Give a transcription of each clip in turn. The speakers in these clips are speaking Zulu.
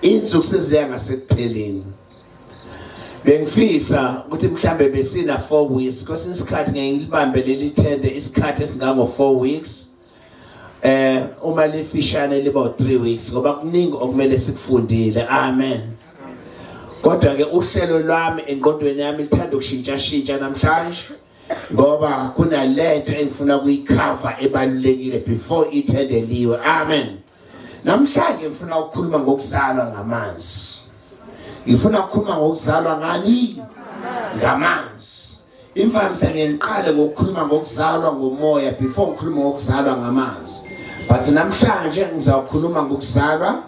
Insuku seziya ngasekupheleni. Bengifisa ukuthi mhlambe besina 4 weeks kwesinye isikhathi ngeke ngilibambe leli thende isikhathi esingango 4 weeks. Uma lifishane liba 3 weeks ngoba kuningi okumele sikufundile. Amen. Kodwa ke uhlelo lwami engqondweni yami lithanda ukushintsha shintsha namhlanje ngoba kunalento engifuna kuyicover ebalulekile before ithendeliwe. Amen. Namhlanje ngifuna ukukhuluma ngokuzalwa ngamanzi. Ngifuna ukukhuluma ngokuzalwa ngani? Ngamanzi. Imvamisa ngiqale ngokukhuluma ngokuzalwa ngomoya before ngikhuluma ngokuzalwa ngamanzi. But namhlanje ngizawukhuluma ngokuzalwa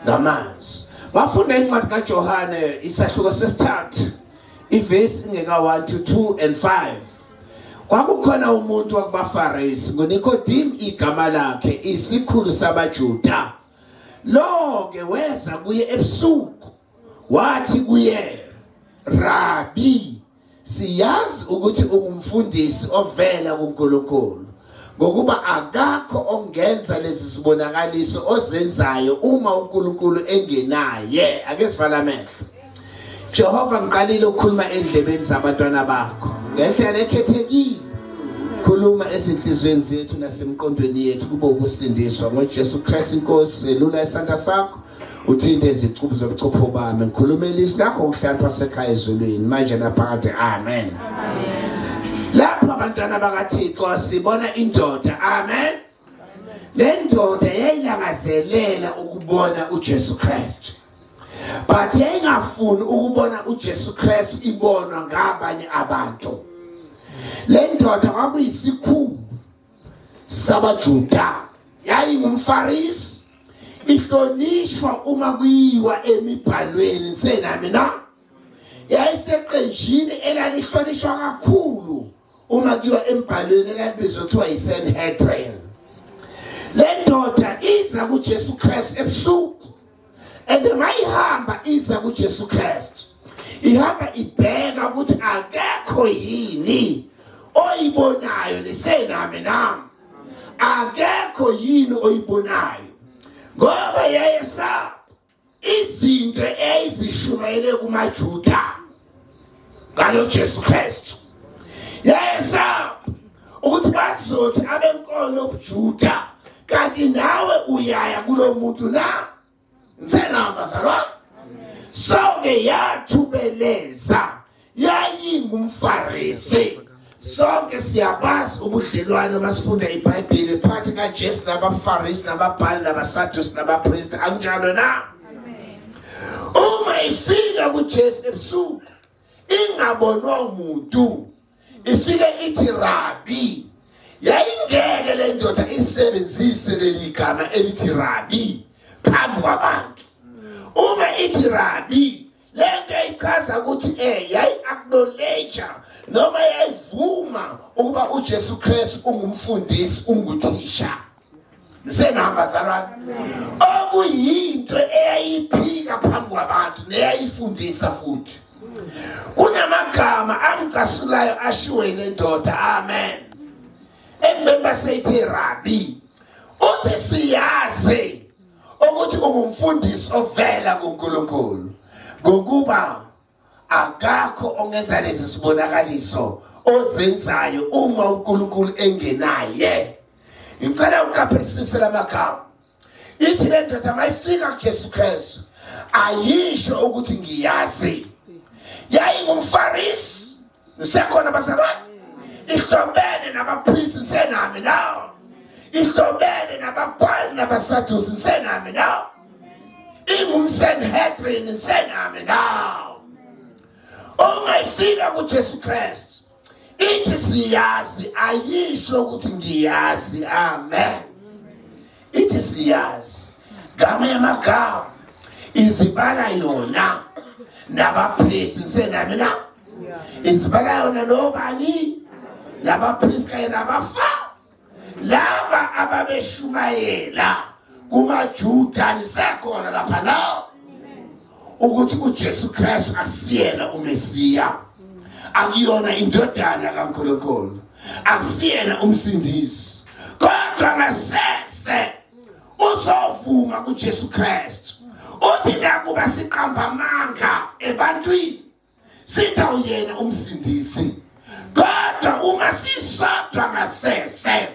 ngamanzi. Bafunda incwadi kaJohane isahluko sesithathu ivesi ngeka 1 to 2 and 5. Kwakukhona umuntu wakubaFarisi nguNikodemu igama lakhe, isikhulu sabaJuda. Lo ke weza kuye ebusuku wathi kuye, Rabi, siyazi ukuthi ungumfundisi ovela kuNkulunkulu, ngokuba akakho ongenza lezi zibonakaliso ozenzayo uma uNkulunkulu engenaye. Ake sivale amehlo. Jehova, ngiqalile ukukhuluma endlebeni zabantwana bakho ngendlela ekhethekile. Khuluma ezinhliziyweni zethu nasemqondweni yethu kube ukusindiswa ngoJesu Kristu iNkosi. Elula isandla sakho uthinte izicubu zobuchopho bami, ngikhuluma ilizwi lakho ukuhlakanipha sekhaya ezulwini manje naphakade. Amen. Lapho abantwana bakaThixo sibona indoda. Amen. Le ndoda yayilangazelela ukubona uJesu Kristu, but yayingafuni ukubona uJesu Kristu ibonwa ngabanye abantu. Le ndoda kwakuyisikhulu sabaJuda, yayingumFarisi, ihlonishwa uma kuyiwa emibhalweni nsenami na yayiseqenjini elalihlonishwa kakhulu uma kuyiwa embhalweni elalibizwa kuthiwa yiSanhedrin. Le ndoda iza kuJesu Kristu ebusuku, and mayihamba iza kuJesu Kristu ihamba ibheka ukuthi akekho yini oyibonayo nisenami nami, akekho yini oyibonayo, ngoba yayesaba izinto eyayizishumayele kumaJuda ngalo Jesu Kristu. Yayesaba ukuthi bazothi abenkolo yobuJuda, kanti nawe uyaya kulo muntu na? Ngisenabo bazalwane. Sonke yathubeleza, yayingumFarisi. Sonke siyabazi ubudlelwane masifunda iBhayibheli phakathi kaJesu nabaFarisi nababhali nabaSadusi nabapristi, akunjalo na? Uma ifika kuJesu ebusuku ingabonwa umuntu, ifike ithi Rabi. Yayingeke le ndoda ilisebenzise leli gama elithi Rabi phambi kwabantu. Uma ithi Rabi, lento ichaza ukuthi yayi acknowledge noma yayivuma ukuba uJesu Kristu ungumfundisi, unguthisha. Senahamba bazalwane, okuyinto eyayiphika phambi kwabantu neyayifundisa futhi. Kunamagama angicasulayo ashiwe le ndoda. Amen. Emveni baseyithi Rabi, uthi siyazi ukuthi ungumfundisi ovela kuNkulunkulu, ngokuba akakho ongenza lezi sibonakaliso ozenzayo uma uNkulunkulu engenaye. Ngicela uqaphelisise lamagama. Ithi le ndoda mayifika kuJesu Kristu ayisho ukuthi ngiyazi. YayingumFarisi, nisekhona bazalwane, ihlobene nabapristi, nisenami na? Ihlobene nababhali nabaSadusi, nisenami na? IngumSanhedrin, nisenami na? Uma ifika kuJesu Kristu ithi siyazi, ayisho ukuthi ngiyazi. Amen. Ithi siyazi ngamanye amagama izibala yona nabapristi, nisenami na? Izibala yona nobani? Nabapristi kanye nabafa laba ababeshumayela kumaJuda, nisekhona lapha na? Ukuthi uJesu Kristu asiyena uMesiya, akuyona indodana kaNkulunkulu, akusiyena umsindisi, kodwa ngasese uzovuma kuJesu Kristu uthi naku Nakuba siqamba amanga ebantwini sithi awuyena umsindisi, kodwa uma sisodwa ngasese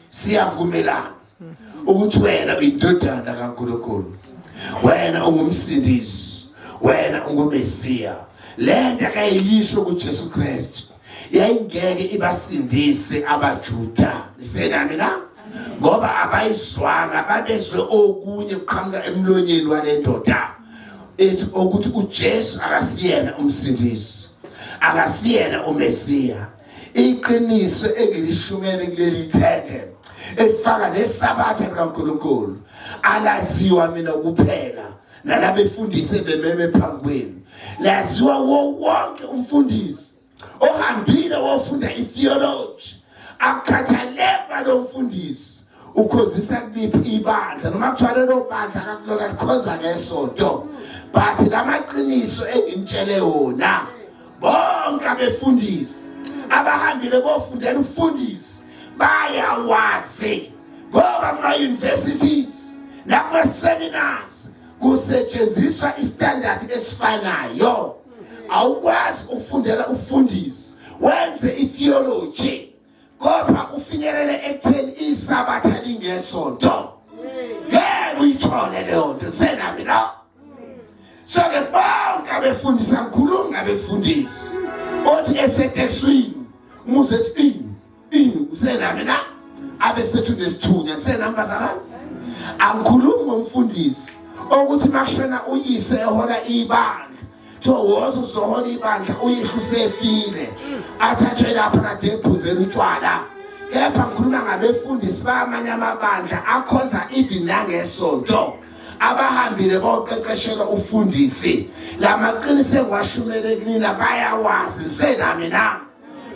siyavumelana ukuthi wena uyindodana kaNkulunkulu, wena ungumsindisi, wena unguMesiya. Le nto akayisho kuJesu Kristu yayingeke ibasindise abaJuda. Nisenami na? Ngoba abayizwanga, babezwe okunye kuqhamuka emlonyeni walendoda ethi ukuthi uJesu akasiyena umsindisi, akasiyena uMesiya. Iqiniso engilishumele kuleli thende elifaka nesabatha likaNkulunkulu alaziwa mina kuphela nalabefundisi ebememe phambi kwenu, laziwa wonke umfundisi ohambile wofunda itheology. Akukhathaleki balo mfundisi ukhonzisa kuliphi ibandla noma kuthiwa lelo bandla kakulona likhonza ngesonto, but lamaqiniso engimtshele wona bonke abefundisi abahambile bofundela ubufundisi bayawazi, ngoba kuma-universities nakuma-seminars kusetshenziswa istandard esifanayo. Awukwazi ukufundela ubufundisi wenze itheology kodwa ufinyelele ekutheni isabatha lingesonto, ngeke uyithole leyo nto. Kusenami la. So ke bonke abefundisi, angikhulumi ngabefundisi othi eseteswini umuze ethi ini ini, usenami na abesethu nesithunywa, kusenami bazalwane. Angikhulumi ngomfundisi okuthi makushona uyise ehola ibandla kuthiwa woza uzohola ibandla, uyihlo usefile, athathwe lapha kade ephuzela utshwala. Kepha ngikhuluma ngabefundisi bamanye amabandla akhonza even nangesonto, abahambile boqeqeshelwa ufundisi. Lamaqiniso engiwashumele kunina bayawazi, ngisenami na?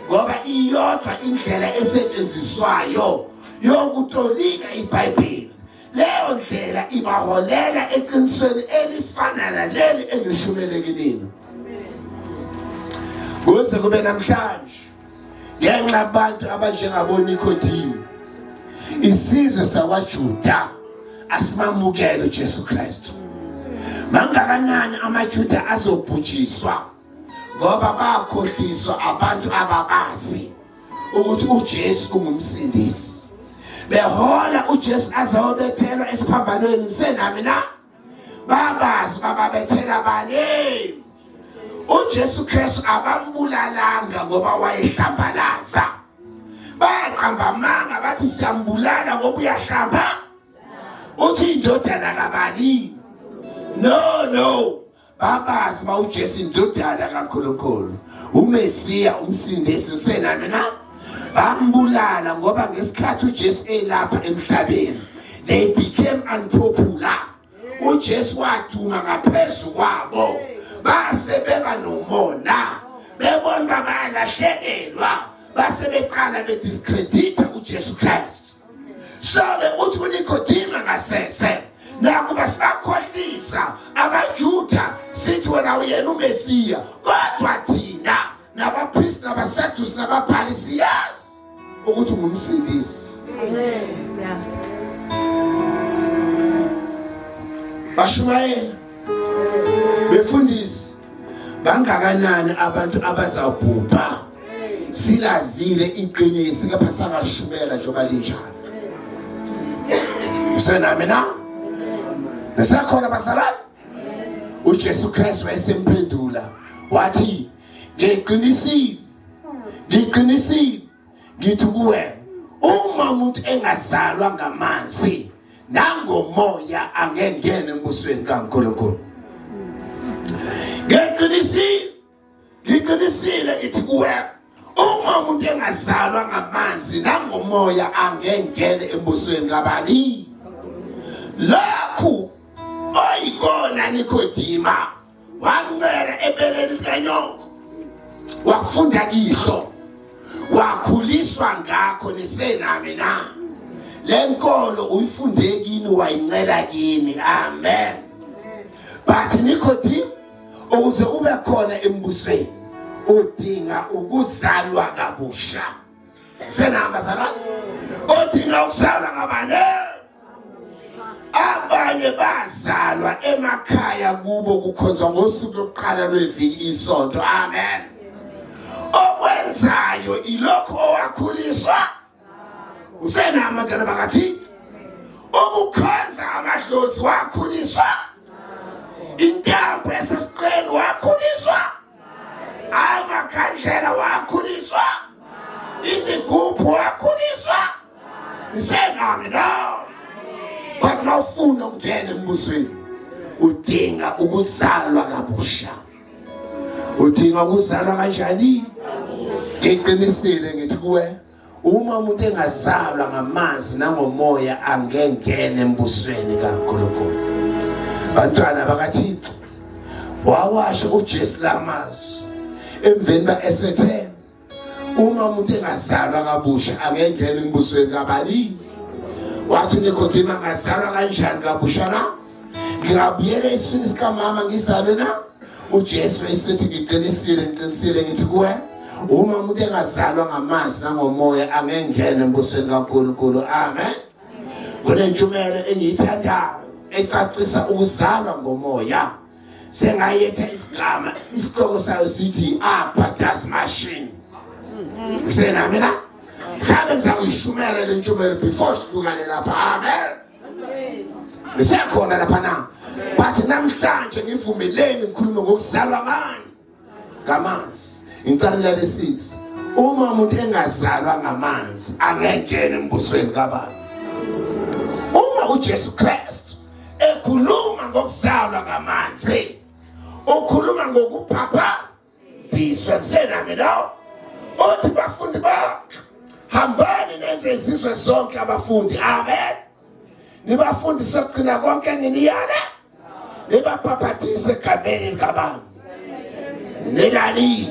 Ngoba iyodwa indlela esetshenziswayo yokutolika iBhayibheli, leyo ndlela ibaholela eqinisweni elifana naleli engilishumele kinina kuze kube namhlanje. Ngenxa abantu abanjengabo-Nikodemu, isizwe sakwaJuda asimamukele uJesu Kristu. Mangakanani amaJuda azobhujiswa ngoba bakhohliswa abantu ababazi ukuthi uJesu ungumsindisi, behola uJesu azobethelwa esiphambanweni. Senami na? Babazi bababethela bani uJesu Kristu? Abambulalanga ngoba wayehlambalaza, bayaqamba amanga bathi siyambulala ngoba uyahlamba, uthi indodana kabani. No, no, babazi ba uJesu indodana kaNkulunkulu, uMesiya, umsindisi. Senami na? Bambulala ngoba ngesikhathi uJesu elapha emhlabeni they became unpopular. uJesu waduma ngaphezu kwabo, base beba nomona, bebona bayalahlekelwa, base beqala bediscredita uJesu Christ. So ke uthi uNikodima ngasese, nakuba sibakhohlisa abaJuda sithi wena uyena uMesiya, kodwa thina nabapristi nabaSadusi nababhali siyazi ukuthi ungumsindisi. Amen. Bashumayela befundisi, bangakanani abantu abazabhubha silazile iqiniso kepha sangashumela njengoba linjalo? Usenami na? Nisakhona bazalwane? uJesu Kristu wayesemphendula wathi, ngiqinisile, ngiqinisile ngithi kuwe, uma umuntu engazalwa ngamanzi nangomoya angengena embusweni kaNkulunkulu. Ngiqinisile, ngiqinisile ngithi kuwe, uma umuntu engazalwa ngamanzi nangomoya angengene embusweni kabani. Lokhu oyikona Nikodima wancela ebeleni likanyoko, wafunda kihlo, wakhuliswa ngakho. Nisenami na? Le nkolo uyifunde kini, wayincela kini. Amen. But Nikodima, ukuze ube khona embusweni udinga ukuzalwa kabusha. Senahamba zalwane, odinga ukuzalwa ngabane. Abanye bazalwa emakhaya kubo kukhonzwa ngosuku lokuqala lweviki isonto. Amen. Okwenzayo ilokho owakhuliswa usenama abantwana bakathi ukukhonza amadlozi wakhuliswa intambo esesiqeni wakhuliswa amakhandlela wakhuliswa izigubhu wakhuliswa ngisenami no but mawufuna ukungena embusweni udinga ukuzalwa kabusha. Udinga ukuzalwa kanjani? Ngiqinisile ngithi kuwe, uma umuntu engazalwa ngamanzi nangomoya angengene embusweni kaNkulunkulu. Bantwana bakaThixo, wawasho uJesu lamazwi emveni ba esethe uma umuntu engazalwa kabusha angengena embusweni kabani. Wathi uNikodema, angazalwa kanjani kabusha na? Ngingabuyela esiswini sikamama ngizalwe na? UJesu esithi, ngiqinisile ngiqinisile ngithi kuwe, uma umuntu engazalwa ngamanzi nangomoya angengena embusweni kaNkulunkulu. Amen. Kunentshumayelo engiyithandayo ecacisa ukuzalwa ngomoya, sengayetha isigama, isihloko sayo sithi apha das machine. Senami na mhlawumbe ngizakuyishumela le ntshumayelo before sihlukane lapha. Amen. Ngisekhona lapha na? But namhlanje ngivumeleni ngikhulume ngokuzalwa ngani? Ngamanzi. Ngicela nilalesise. Uma umuntu engazalwa ngamanzi angengena embusweni kaBaba. Uma uJesu Kristu ekhuluma ngokuzalwa ngamanzi, ukhuluma ngokubhabhadiswa. Senami lo uthi bafundi bakhe, hambani nenze izizwe zonke abafundi. Amen. Nibafundise ukugcina konke enginiyale, nibabhabhadise egameni likaBaba nelali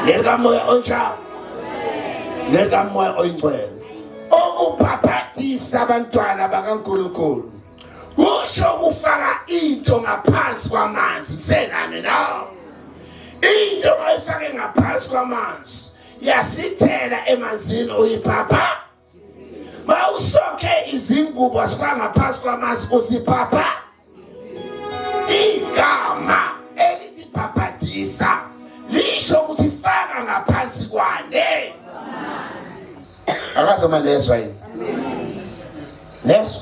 nelikaMoya onjalo nelikaMoya oyingcwele. Ukubhabhadisa abantwana bakaNkulunkulu kusho ukufaka into ngaphansi kwamanzi. Senami no into oyifake ngaphansi kwamanzi yasithela emanzini uyiphapha. Mawusokhe izingubo asifaka ngaphansi kwamanzi usiphapha. Igama elithi bhabhadisa lisho ukuthi faka ngaphansi kwane. Akaze malezwa yini? Nezwa?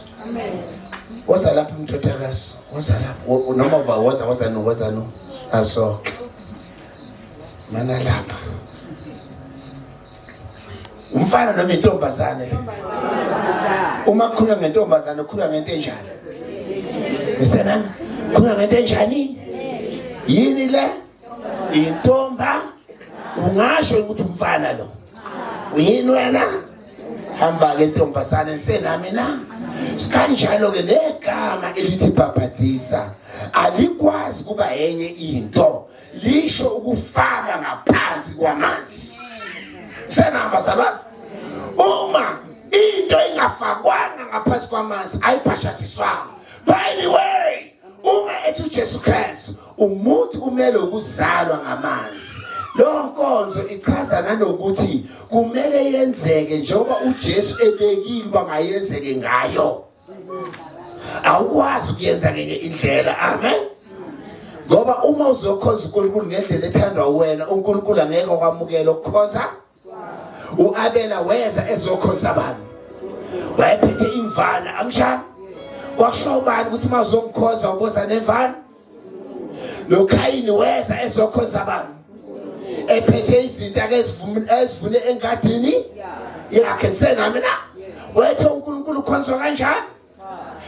Woza lapha mdodakazi, woza lapha. Noma uba woza woza no woza no. Asoke. Mana lapha. Umfana noma intombazane le? Uma kukhulunywa ngentombazane ukhulunywa ngento enjani? Ngisenami? Khulunywa ngento enjani? Yini le? Intomba. Ungasho ukuthi umfana lo. Uyini wena? Hamba ke ntombazane, ngisenami na? Kanjalo ke negama elithi bhabhadisa alikwazi kuba enye into, lisho ukufaka ngaphansi kwamanzi. Senamba zalwane, uma into ingafakwanga ngaphansi kwamanzi ayibhashatiswanga. By the way, uma ethi uJesu Kristu umuntu kumele ukuzalwa ngamanzi, lo nkonzo ichaza nanokuthi kumele yenzeke njengoba uJesu ebekile uba mayenzeke ngayo. Awukwazi ukuyenza ngenye indlela. Amen. Ngoba uma uzokhonza uNkulunkulu ngendlela ethandwa wena, uNkulunkulu angeke akwamukele ukukhonza. uAbela weza ezokhonza abantu, wayephethe imvana, angisho? Kwakusho ubani ukuthi mawuzongikhonza uboza nemvana? NoKhayini weza ezokhonza abantu ephethe izinto ake ezivune engadini yakhe. Ngisenami na? Wethe uNkulunkulu ukhonzwa kanjani?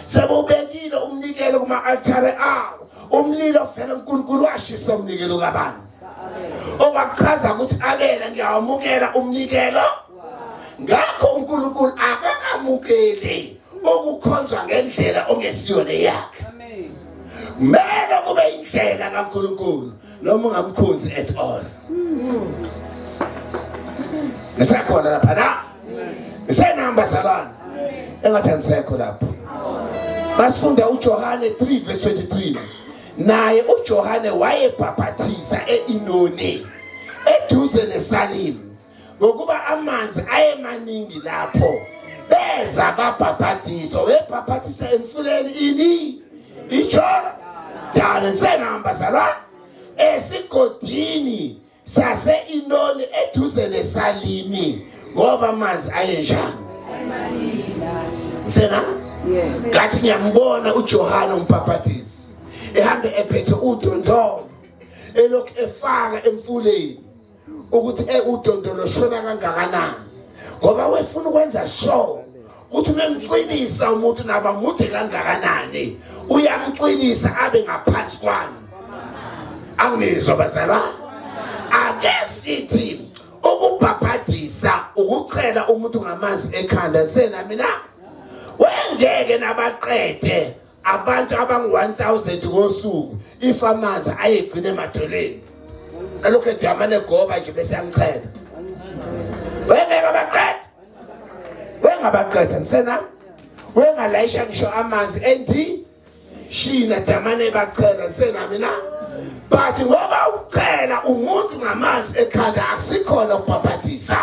Sebubekile umnikelo kuma-altare awo, umlilo vele uNkulunkulu washisa umnikelo kabani, okwakuchaza ukuthi Abela ngiyawamukela umnikelo. Ngakho uNkulunkulu akakamukeli ukukhonzwa ngendlela ongesiyona yakhe. Kumele kube indlela kaNkulunkulu noma ungamkhonzi at all. Ngisekhona lapha na? Ngisenamba zalwane? Engathi angisekho lapho. Masifunda uJohane 3 verse 23. Naye uJohane wayebhabhathisa eInoni eduze neSalim, ngokuba amanzi ayemaningi lapho. Beza babhabhadiswa, webhabhadisa emfuleni ini iJordani. Ngisenahamba zalwa esigodini sase-Inoni eduze neSalimi, ngoba amanzi ayenjani sena. Ngathi ngiyambona uJohane umbhaphathisi ehambe ephethe udondolo, elokhu efaka emfuleni ukuthi udondolo shona kangakanani, ngoba wefuna ukwenza sure ukuthi umemcwilisa umuntu naba mude kangakanani, uyamcwilisa abe ngaphansi kwami. Angizwa bazalwa, ake sithi ukubhabhadisa ukuchela umuntu ngamanzi ekhanda sena mina wengeke nabaqede abantu abangu-1000 ngosuku if amanzi ayegcina emadolweni alokhu edamane egoba nje bese yamchela, wengeke abaqede, wengabaqeda nisena wengalayisha ngisho amanzi endi shina damane bachela nisena mina. But ngoba ukuchela umuntu ngamanzi ekhanda akusikhona ukubhabhadisa,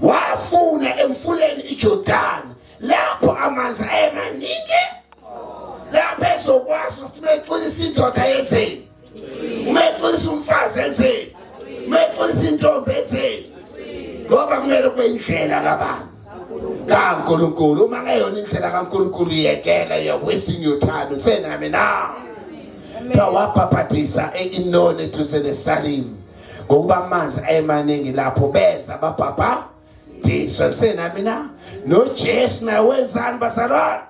wafuna emfuleni iJordan lapho amanzi ayemaningi, lapho ezokwazi ukuthi uma ecwilisa indoda yenzeni, uma ecwilisa umfazi enzeni, uma ecwilisa intombi enzeni, ngoba kumele kube indlela kabani? KaNkulunkulu. Uma ngeyona indlela kaNkulunkulu, yekela, you're wasting your time. Senami na wabhabhadisa e-Inoni eduze neSalimu, ngokuba amanzi ayemaningi lapho, beza babhabhadiswa. Senami na noJesu naye wenzani bazalwane?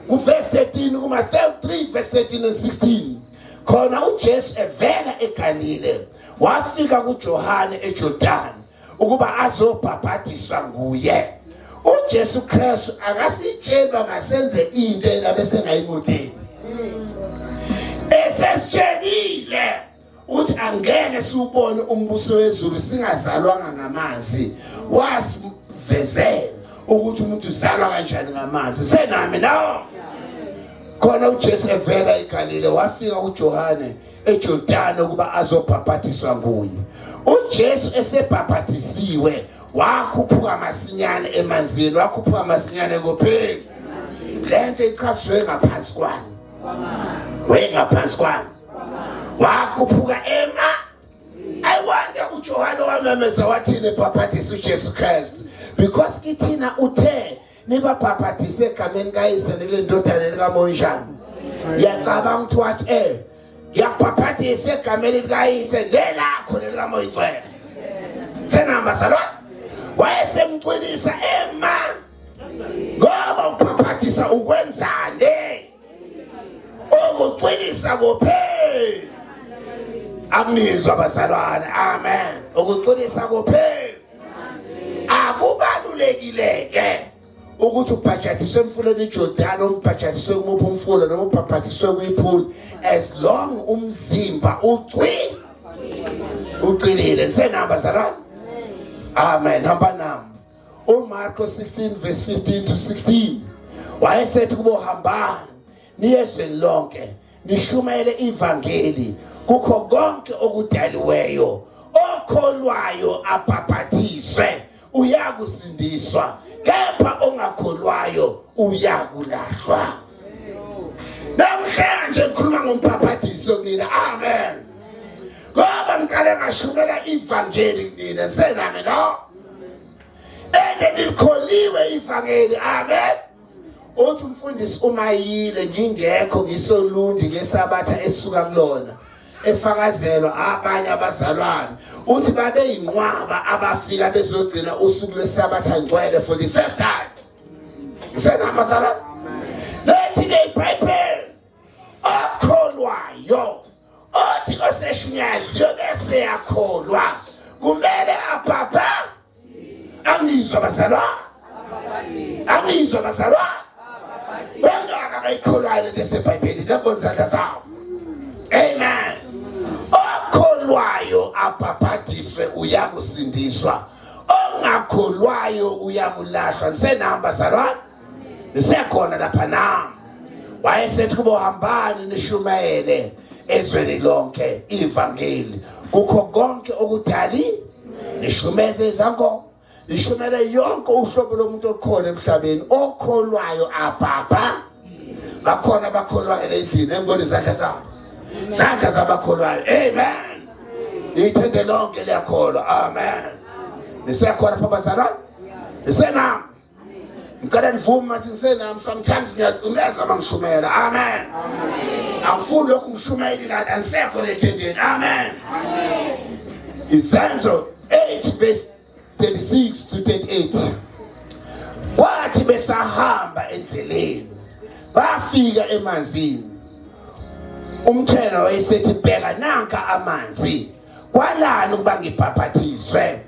Kuverse 13, kuMatthew 3 verse 13 and 16, khona uJesu evela eGalile wafika kuJohane eJordan ukuba azobhabhadiswa nguye. uJesu Kristu akasitsheli masenze into yena bese ngayimodeli, esesitshelile ukuthi angeke siubone umbuso wezulu singazalwanga ngamanzi. Wasivezela ukuthi umuntu uzalwa kanjani ngamanzi. Senami no khona uJesu evela eGalile wafika kuJohane eJordan ukuba azobhabhadiswa nguye. uJesu esebhabhadisiwe wakhuphuka masinyane emanzini, wakhuphuka masinyane kuphi? Lento ichazwe ngaphansi kwami, wengaphansi kwami, wakhuphuka ema. I wonder uJohane wamemeza wathini ebhabhadisa uJesu Christ, because kithina uthe nibabhabhadise egameni kaYise nelendodana likaMoya. Ngiyacabanga ukuthi wathi ngiyakubhabhadisa egameni likaYise nelakho nelikaMoya Ingcwele. Senihamba salwa, wayesemcwilisa ema, ngoba ukubhabhadisa ukwenzani? Ukucwilisa kuphi? Akunizwa bazalwane? Amen. Ukucwilisa kuphi? Akubalulekile ke ukuthi ubhajadiswe emfuleni iJordan, ubhajadiswe kumuphi umfula, noma ubhajadiswe kwipool, as long umzimba ucwilile. Nisenamba bazalwane? Amen. Hamba nami uMarko 16 verse 15 to 16. Wayesethi kubo, hambani niye ezweni lonke, nishumayele ivangeli kukho konke okudaliweyo. Okholwayo abhabhathiswe uyakusindiswa, kepha ongakholwayo uyakulahlwa. Namhlanje ngikhuluma ngombhabhadiso kunina. Amen. Ngoba ngiqale ngashumela ivangeli kunina, nisenami no ende nilikholiwe ivangeli. Amen. Uthi umfundisi umayile ngingekho ngisolundi ngesabatha esuka kulona, efakazelwa abanye abazalwane, uthi babe yinqwaba abafika bezogcina usuku lwesabatha ngcwele for the first time. Ngisenamazalwane, lethi ke iBhayibheli, okholwayo othi oseshinyaziwe bese yakholwa kumele abhabha. Angizwa bazalwane, angizwa bazalwane, bangaka abayikholwayo lento esebhayibhelini? Nabona izandla zabo. Amen. Okholwayo abhabhadiswe uyakusindiswa, ongakholwayo uyakulahlwa. Nisenami bazalwane? Nisekhona lapha na? Wayesethi kubo, hambani nishumayele ezweni lonke ivangeli kukho konke okudali, nishumeze izangoma. Lishumele yonke uhlobo lomuntu okhona emhlabeni okholwayo ababa. Bakhona abakholwayo endlini engibona izandla zabo. Izandla zabakholwayo. Amen. Ithende lonke liyakholwa. Amen. Nisekhona pha bazalwane? Nisenami? Ngicela nivume manje nisenami sometimes ngiyacimeza uma ngishumela. Amen. Angifuni lokhu ngishumela kanti angisekho lethendeni. Amen. Izenzo 8 verse 36 to 38. Kwathi besahamba endleleni bafika emanzini. Umthelo wayesethi bheka nanka amanzi. Kwalani ukuba ngibhaphathizwe?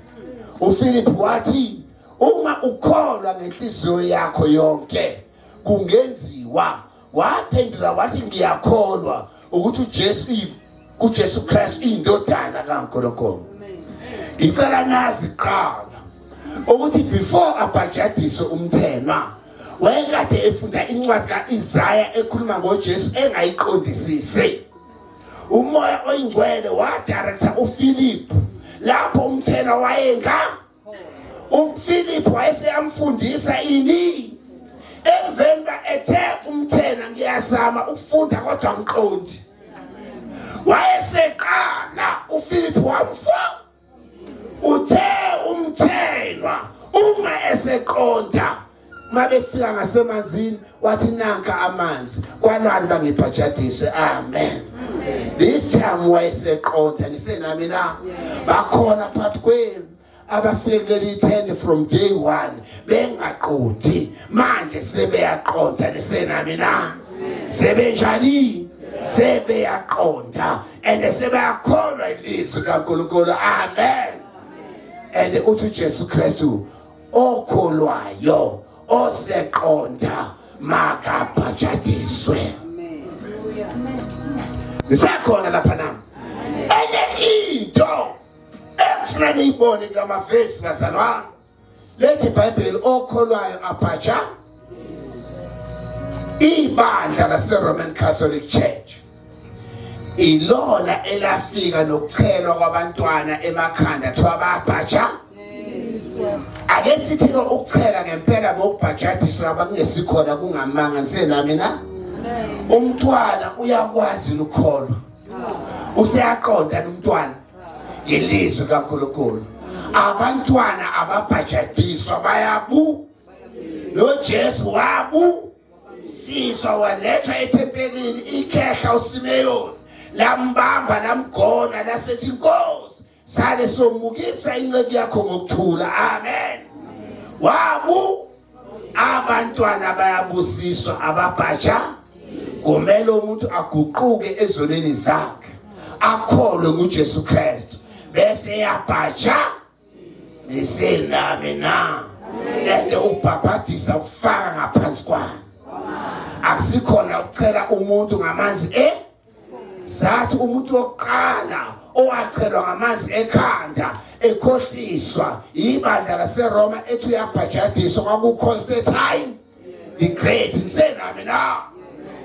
uFilip wathi uma ukholwa ngenhliziyo yakho yonke kungenziwa. Waphendula wathi ngiyakholwa ukuthi uJesu kuJesu Kristu indodana kaNkulunkulu. Ngicela nazi qala ukuthi before abhajadiswe umthenwa wayekade efunda incwadi kaIsaya ekhuluma ngoJesu engayiqondisisi. Umoya oyingcwele wadirector uPhilip lapho umthenwa wayenga uPhilip wayeseyamfundisa ini emveni ba ethe umthena ngiyazama ukufunda kodwa ngiqondi wayeseqala uPhilip wamfa uthe umthenwa uma eseqonda mabefika ngasemanzini wathi nanka amanzi kwalani bangibhajadise. Amen. This time wayeseqonda nisenami na bakhona phakathi kwenu abafike kuleli tent from day one bengaqondi manje sebeyaqonda nisenami na sebenjani sebeyaqonda and sebeyakholwa ilizwi kaNkulunkulu. Amen. And uthi uJesu Kristu okholwayo oseqonda makabhajadiswe. Nisekhona lapha nami? Enye into engifuna niyibone kulamavesi bazalwane, lethi iBhayibheli okholwayo abhaja. Ibandla lase-Roman Catholic Church ilona elafika nokuchelwa kwabantwana emakhanda kuthiwa bayabhaja. Ake sithi-ke ukuchela ngempela bokubhajadiswa abakungesikhona kungamanga nisenami na? Umntwana uyakwazi ukukholwa, useyaqonda nomntwana ngelizwi kaNkulunkulu. Abantwana ababhajadiswa bayabu noJesu wabu siswa walethwa ethempelini ikhehla uSimeyoni lambamba lamgona lasethi inkosi sale somukisa inceku yakho ngokuthula. Amen. Wabu abantwana bayabusiswa ababhaja. Kumele umuntu aguquke ezonweni zakhe akholwe nguJesu Kristu bese eyabhaja nisenami na. And ubhabhadisa ukufaka ngaphansi kwayo akusikhona ukuchela umuntu ngamanzi zathi umuntu wokuqala owachelwa ngamanzi ekhanda ekhohliswa ibandla laseRoma ethi uyabhajadiswa kwakuConstantine the Great. Nisenami na?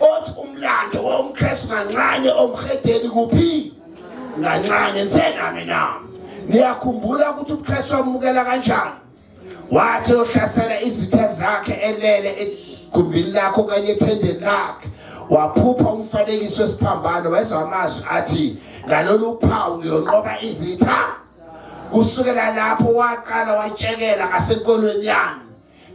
Othi umlando womKristu nganxanye omhedeni kuphi nganxanye. Nisenami na? Niyakhumbula ukuthi ubuKristu wamukela kanjani? Wathi ohlasela izitha zakhe elele egumbini lakhe okanye ethendeni lakhe waphupha umfanekiso wesiphambano wezwa amazwi athi ngalolu phawu uyonqoba izitha. Kusukela lapho waqala watshekela ngasenkolweni yami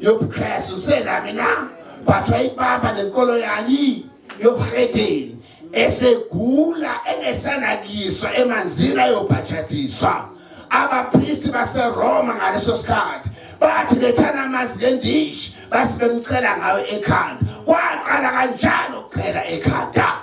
yobuKristu. Usenami na? But wayibamba nenkolo yani yobuhedeni esegula engesanakiswa emanzini ayobhajadiswa. Abapristi baseRoma ngaleso sikhathi bathi lethana amanzi ngendishi base bemchela ngayo ekhanda. Kwaqala kanjalo ukuchela ekhanda.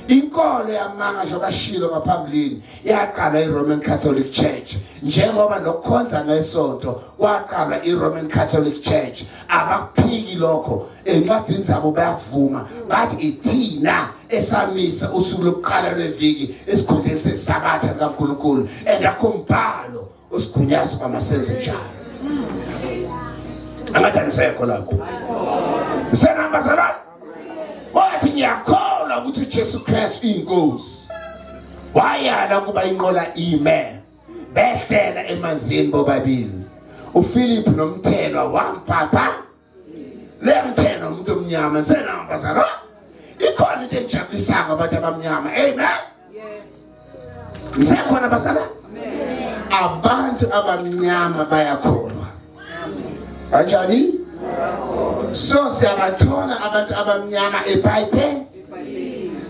Inkolo yamanga njengoba shilo ngaphambilini yaqalwa iRoman Catholic Church, njengoba nokukhonza ngesonto kwaqalwa iRoman Catholic Church. Abakuphiki lokho, encwadini zabo bayakuvuma, bathi ithina esamisa usuku lokuqala lweviki esikhundleni sesabatha likaNkulunkulu, and akho mbhalo usigunyaza uba masenze njalo. Angathi anisekho lapho, ngisenahamba zalwane. Wathi ngiyakholwa ukuthi uJesu Kristu inkosi. Wayala ukuba inqola ime, behlela emanzini bobabili. uPhilip nomthelwa wampapa lemthelo umuntu omnyama ngisenabo bazalwa ikhona into engijabulisayo ngabantu abamnyama. Amen. Ngisekhona bazalwa? Abantu abamnyama bayakholwa kanjani? So siyabathola abantu abamnyama eBhayibheli.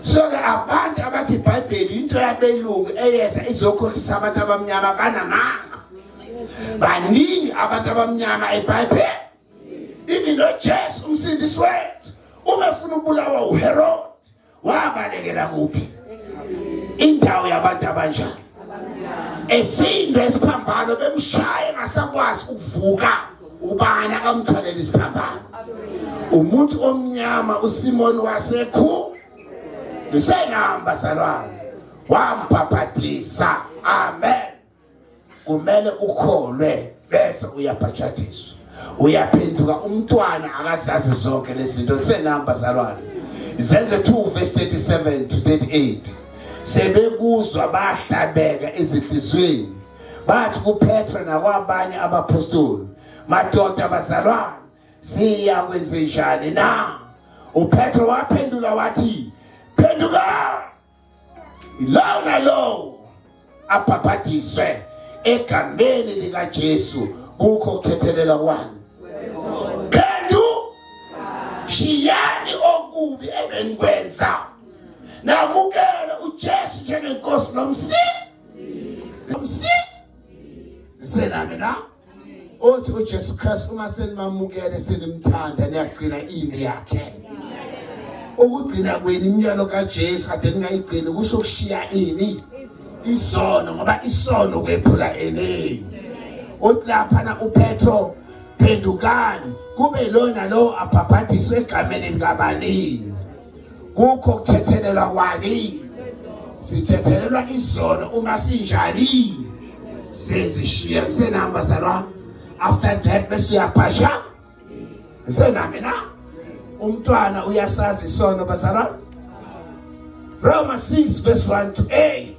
So ke abantu abathi iBhayibheli into yabelungu eyeza izokhohlisa abantu abamnyama banamanga. Baningi abantu abamnyama eBhayibheli. Even noJesu umsindisi wethu uma efuna ukubulawa uHerod wabalekela kuphi? Indawo yabantu abanjani? Esinde isiphambano bemshaya engasakwazi ukuvuka. Ubani akamthwalela isiphambano? Umuntu omnyama uSimon wasekhu ngisenamba salwane wambhabhadisa. Amen. Kumele ukholwe bese uyabhajadiswa, uyaphenduka. Umntwana akazazi zonke lezi zinto. Senamba zalwane Zenze 2 verse 37 to 38. Sebekuzwa bahlabeka ezinhliziyweni, bathi kuPetro nakwabanye abapostoli, madoda bazalwane, siya kwenzenjani na? uPetro waphendula wathi, phenduka lowo nalowo abhabhadiswe egameni likaJesu kukho ukuthethelela kwani. Phendu, shiyani okubi ebenikwenza, namukele uJesu njengenkosi nomsi nomsi senami na othi uJesu Kristu uma senimamukele senimthanda niyagcina ini yakhe. Ukugcina kwenu imiyalo kaJesu ade ningayigcini kusho ukushiya ini? Isono, ngoba isono kwephula ini. Uthi laphana uPetro, phendukani kube lona lo abhabhadiswe egameni likabani kukho ukuthethelelwa kwani. Sithethelelwa izono uma sinjani? Sezishiya. Kusenami bazalwa? After that bese uyabhasha. Ngisenami na? Umntwana uyasazi isono bazalwa? Roma 6 verse 1 to 8.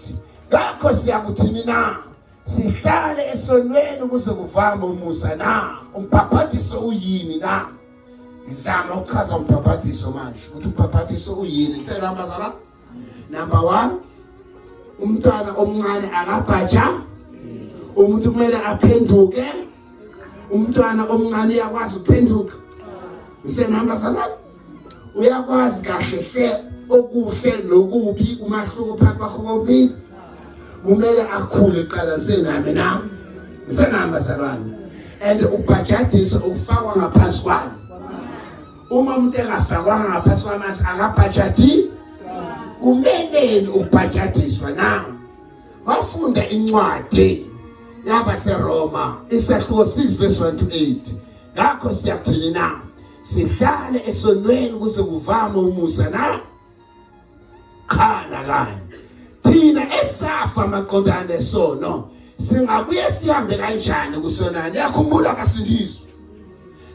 Ngakho siyakuthini na? Sihlale esonweni ukuze kuvame umusa na? Umbhaphathiso uyini na? Ngizama ukuchaza umbhaphathiso manje ukuthi umbhaphathiso uyini. Ngisenami bazalwa? Number 1, umntwana omncane akabhaja, umuntu kumele aphenduke. Umntwana omncane uyakwazi ukuphenduka. Ngisenami bazalwane? Uyakwazi kahle hle okuhle nokubi, umahluko phakathi kwakho kokubili. Kumele akhule kuqala. Ngisenami na? Ngisenami bazalwane? And ubhajadiswa ukufakwa ngaphansi kwani. Uma umuntu engafakwanga ngaphansi kwamanzi akabhajadi. Kumeleni ukubhajadiswa na? Wafunda incwadi yabaseRoma isahluko 6 verse 1 to 8. Ngakho siyakuthini na? Sihlale esonweni kuze kuvame umusa na? Cha nakanye. Thina esafa maqondana nesono singabuye sihambe kanjani kusona? Niyakhumbula abasindiswa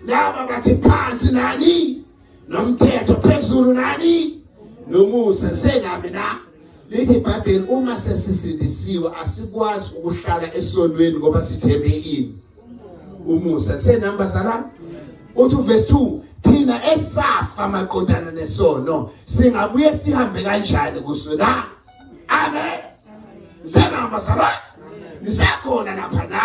laba bathi phansi nani nomthetho, phezulu nani nomusa. Ngisenami na? Lithi iBhayibheli uma sesisindisiwe asikwazi ukuhlala esonweni ngoba sithembe ini? Umusa. Ngisenami bazalwane? Uthi uverse 2, thina esafa maqondana nesono singabuye sihambe kanjani kuso na? Amen. Ngisenami bazalwane? Ngisekhona lapha na?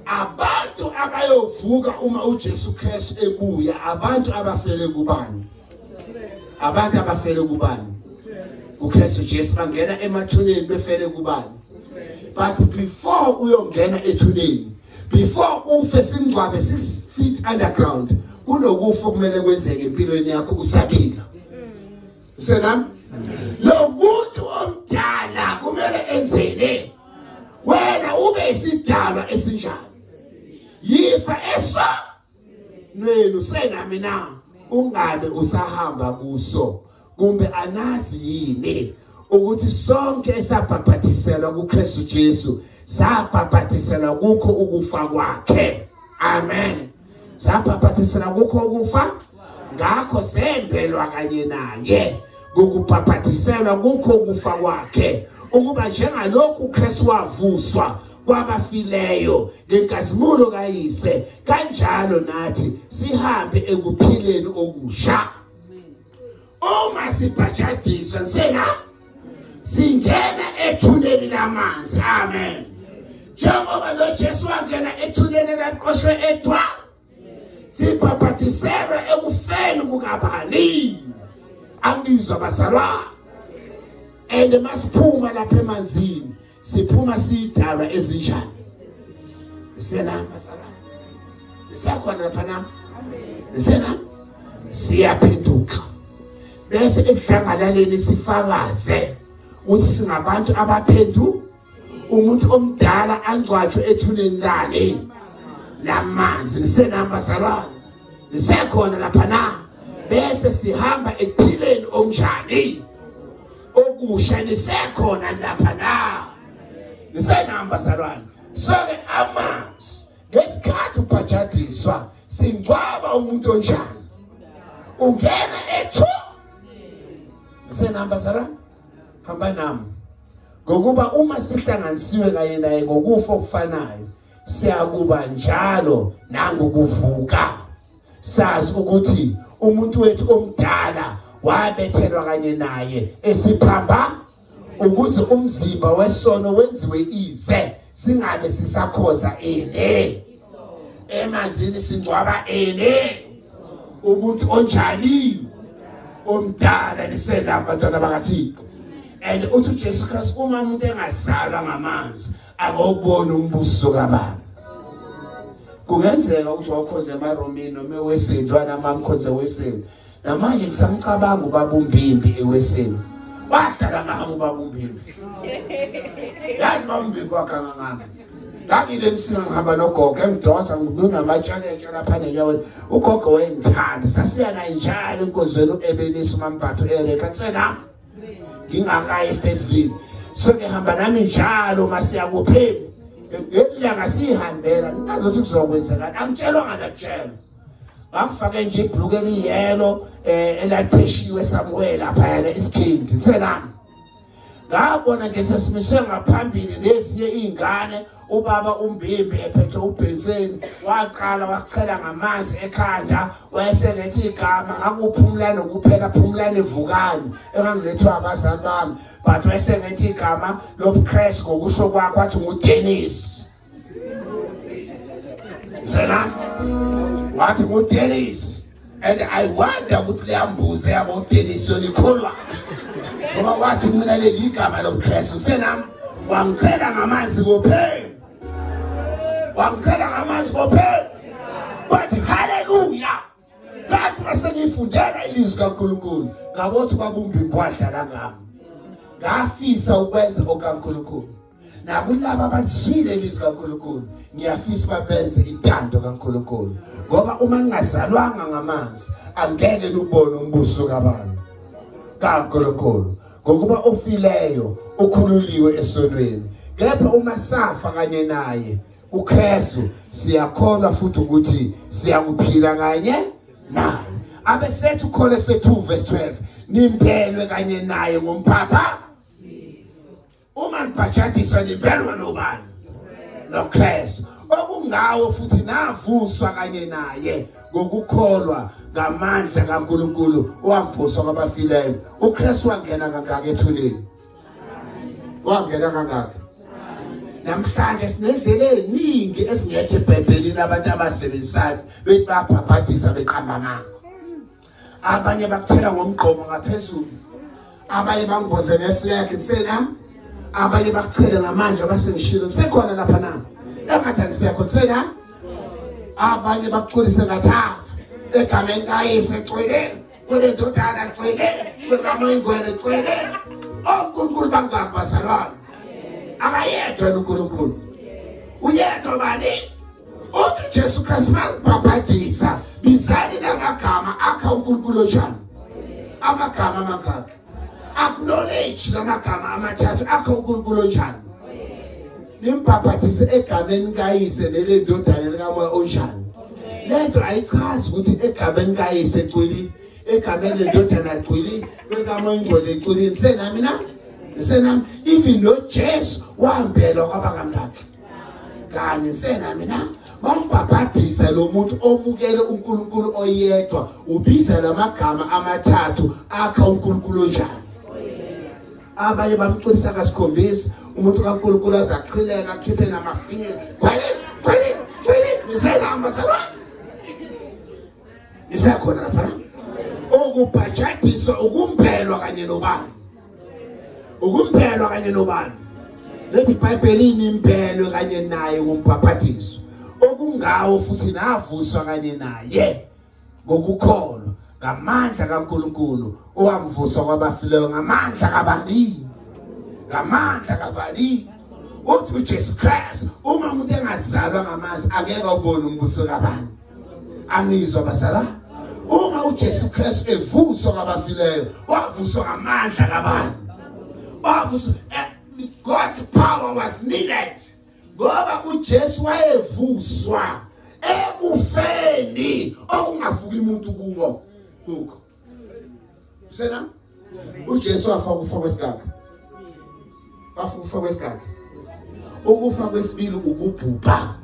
Abantu abayovuka uma uJesu Kristu ebuya, abantu abafele kubani? Abantu abafele kubani? UKristu Jesu. Bangena emathuneni befele kubani? But before uyongena ethuneni, before ufe singcwabe 6 feet underground, kunokufa okumele kwenzeke empilweni yakho usaphila. Usenami? Lo muntu omdala kumele enzene? Wena ube isidalwa esinjani? Yifa eso nwenu. Senami na? Ungabe usahamba kuso. Kumbe anazi yini ukuthi sonke esabhabhathiselwa kuKristu Jesu sabhabhathiselwa kukho ukufa kwakhe? Amen. Sabhabhathiselwa kukho ukufa, ngakho sembelwa kanye naye ngokubhabhathiselwa kukho ukufa kwakhe, ukuba njengalokhu uKristu wavuswa. Kwabafileyo ngenkazimulo kayise, kanjalo nathi sihambe ekuphileni okusha. Uma sibhajadiswa nsena singena ethuneni lamanzi. Amen. Njengoba noJesu wangena ethuneni laqoshwe ethwa, sibhabhadiselwe ekufeni kukabani? Angizwa bazalwane. And masiphuma lapha emanzini, siphuma siyidalwa ezinjani? Sena bazalwane, siyakhona lapha na? Sena siyaphenduka bese edlangalaleni sifakaze ukuthi singabantu abaphendu. Umuntu omdala angcwatshwe ethuneni lani lamanzi. Nisenami bazalwane? Nisekhona lapha na? Bese sihamba ekuphileni okunjani? Okusha. Nisekhona lapha na? Nisenami bazalwane? So-ke amanzi ngesikhathi ubhajadiswa singcwaba umuntu onjani? Ungena ethu. Nisenami bazalwane? Hamba nami. Ngokuba uma sihlanganisiwe kanye naye ngokufa okufanayo, siyakuba njalo nangokuvuka. Sazi ukuthi umuntu wethu omdala wabethelwa kanye naye esiphamba, ukuze umzimba wesono wenziwe ize, singabe sisakhonza ini. Emanzini singcwaba ini? Umuntu onjani? Omdala. Nisenami bantwana bakaThixo? And uthi uJesu Kristu, uma umuntu engazalwa ngamanzi akawubona umbuso kabani. Kungenzeka ukuthi wawukhonza emaromini noma eweseni, njengoba nami ngikhonza eweseni. Namanje ngisamcabanga ubaba uMbimbi eweseni. Wadlala ngami ubaba uMbimbi. Yazi ubaba uMbimbi waganga ngami. Ngangile emsinga ngihamba nogogo engidonsa nginamatshaketshe lapha nenyaweni. Ugogo wayengithanda. Sasiya naye njalo enkonzweni u-Ebenisi uMampatho eReka. Nsenami. Ngingakayi eStateville. So ngihamba nami njalo masiya kuphi? Ngelanga sihambela ngingazothi kuzokwenzekani. Angitshelwanga nakutshelwa. Bangifake nje ibhluku eliyelo elapheshiwe somewhere lapha yana isikhindi. Nsenami. Ngabona nje sesimiswe ngaphambili nezinye izingane, ubaba uMbimbi ephethe ubhenseni, waqala wachela ngamanzi ekhanda, wayesengethi igama ngakuphumulane kuphela, phumulane vukani, engangilethwa abazali bami, but wayesengethi igama lobuKristu ngokusho kwakhe, wathi nguDennis. Sena wathi nguDennis, and I wonder ukuthi leyambuze yabo uDennis yona ikholwa, ngoba wathi mina leli igama lobuKristu. Senami wangicela ngamanzi kuphela, wangicela ngamanzi kuphela, but hallelujah, ngathi mase ngifundela ilizwi kaNkulunkulu ngabona ukuthi babumbimbi wadlala ngami, ngafisa ukwenza okaNkulunkulu. Nakulaba abazwile ilizwi kaNkulunkulu ngiyafisa babenze intando kaNkulunkulu, ngoba uma ningazalwanga ngamanzi angeke nubone umbuso kabani? KaNkulunkulu. Ngokuba ofileyo ukhululiwe esonweni, kepha uma safa kanye naye uKristu, siyakholwa futhi ukuthi siyakuphila kanye naye. Abesethu Kolose 2 verse 12, nimbelwe kanye naye ngomphapha. Uma nibhajadiswa nimbelwa nobani? NoKristu. Okungawo futhi navuswa kanye naye ngokukholwa ngamandla kaNkulunkulu owamvuswa kwabafileyo. uKristu wangena kangaka ethuneni? Wangena kangaka? Namhlanje sinendlela eziningi esingekho eBhayibhelini abantu abasebenzisayo bethi babhabhadisa beqamba amanga. Abanye bakuthela ngomgqomo ngaphezulu, abanye bangiboze ngeflag nsena, abanye bakuchele ngamanje abasengishilo. Ngisekhona lapha na? Engathi angisekho. Nsena abanye bakuculise ngathathu egameni kayise cwele, kwelendodana cwele, kwelikamoya ingcwele cwele. ONkulunkulu bangaki bazalwane? Akayedwa yena uNkulunkulu, uyedwa bani? Uthi Jesu Kristu bangibhabhadisa, bizani lamagama akha uNkulunkulu onjani? Amagama amangaki? Acknowledge lamagama amathathu akha uNkulunkulu onjani? Nimbhabhadise egameni kayise nelendodana likamoya onjani? Lento ayichazi ukuthi egameni kayise cwili, egameni lendodana cwili, likamoya ingcwele cwili. Nisenami na? Nisenami? Even lo Jesu wahambelwa kwaba kangaki? Kanye senami na mawumbhabhadisa lo muntu omukele uNkulunkulu oyedwa ubiza lamagama amathathu akha uNkulunkulu onjani. Abanye bamqinisa kasikhombisa umuntu kaNkulunkulu azaxhileka akhiphe namafinyela gcwele gcwele gcwele nisenamba sabani nisekhona lapha ukubhajadiswa ukumbelwa kanye nobani ukumbelwa kanye nobani lethi iBhayibheli inimbelwe kanye naye ngombhaphathiso okungawo futhi navuswa kanye naye ngokukholwa ngamandla kaNkuluNkulu owamvusa kwabafileyo ngamandla kabani ngamandla kabani uthi uJesu Kristu uma umuntu engazalwa ngamanzi angeke awubone umbuso kabani angizwa bazala uma uJesu Kristu evuswa kwabafileyo wavuswa ngamandla kabani wavuswa God's power was needed ngoba uJesu wayevuswa ekufeni okungavuki umuntu kuwo kukho sena uJesu wafa ukufa kwesiganga wafa ukufa kwesiganga ukufa kwesibili ukubhubha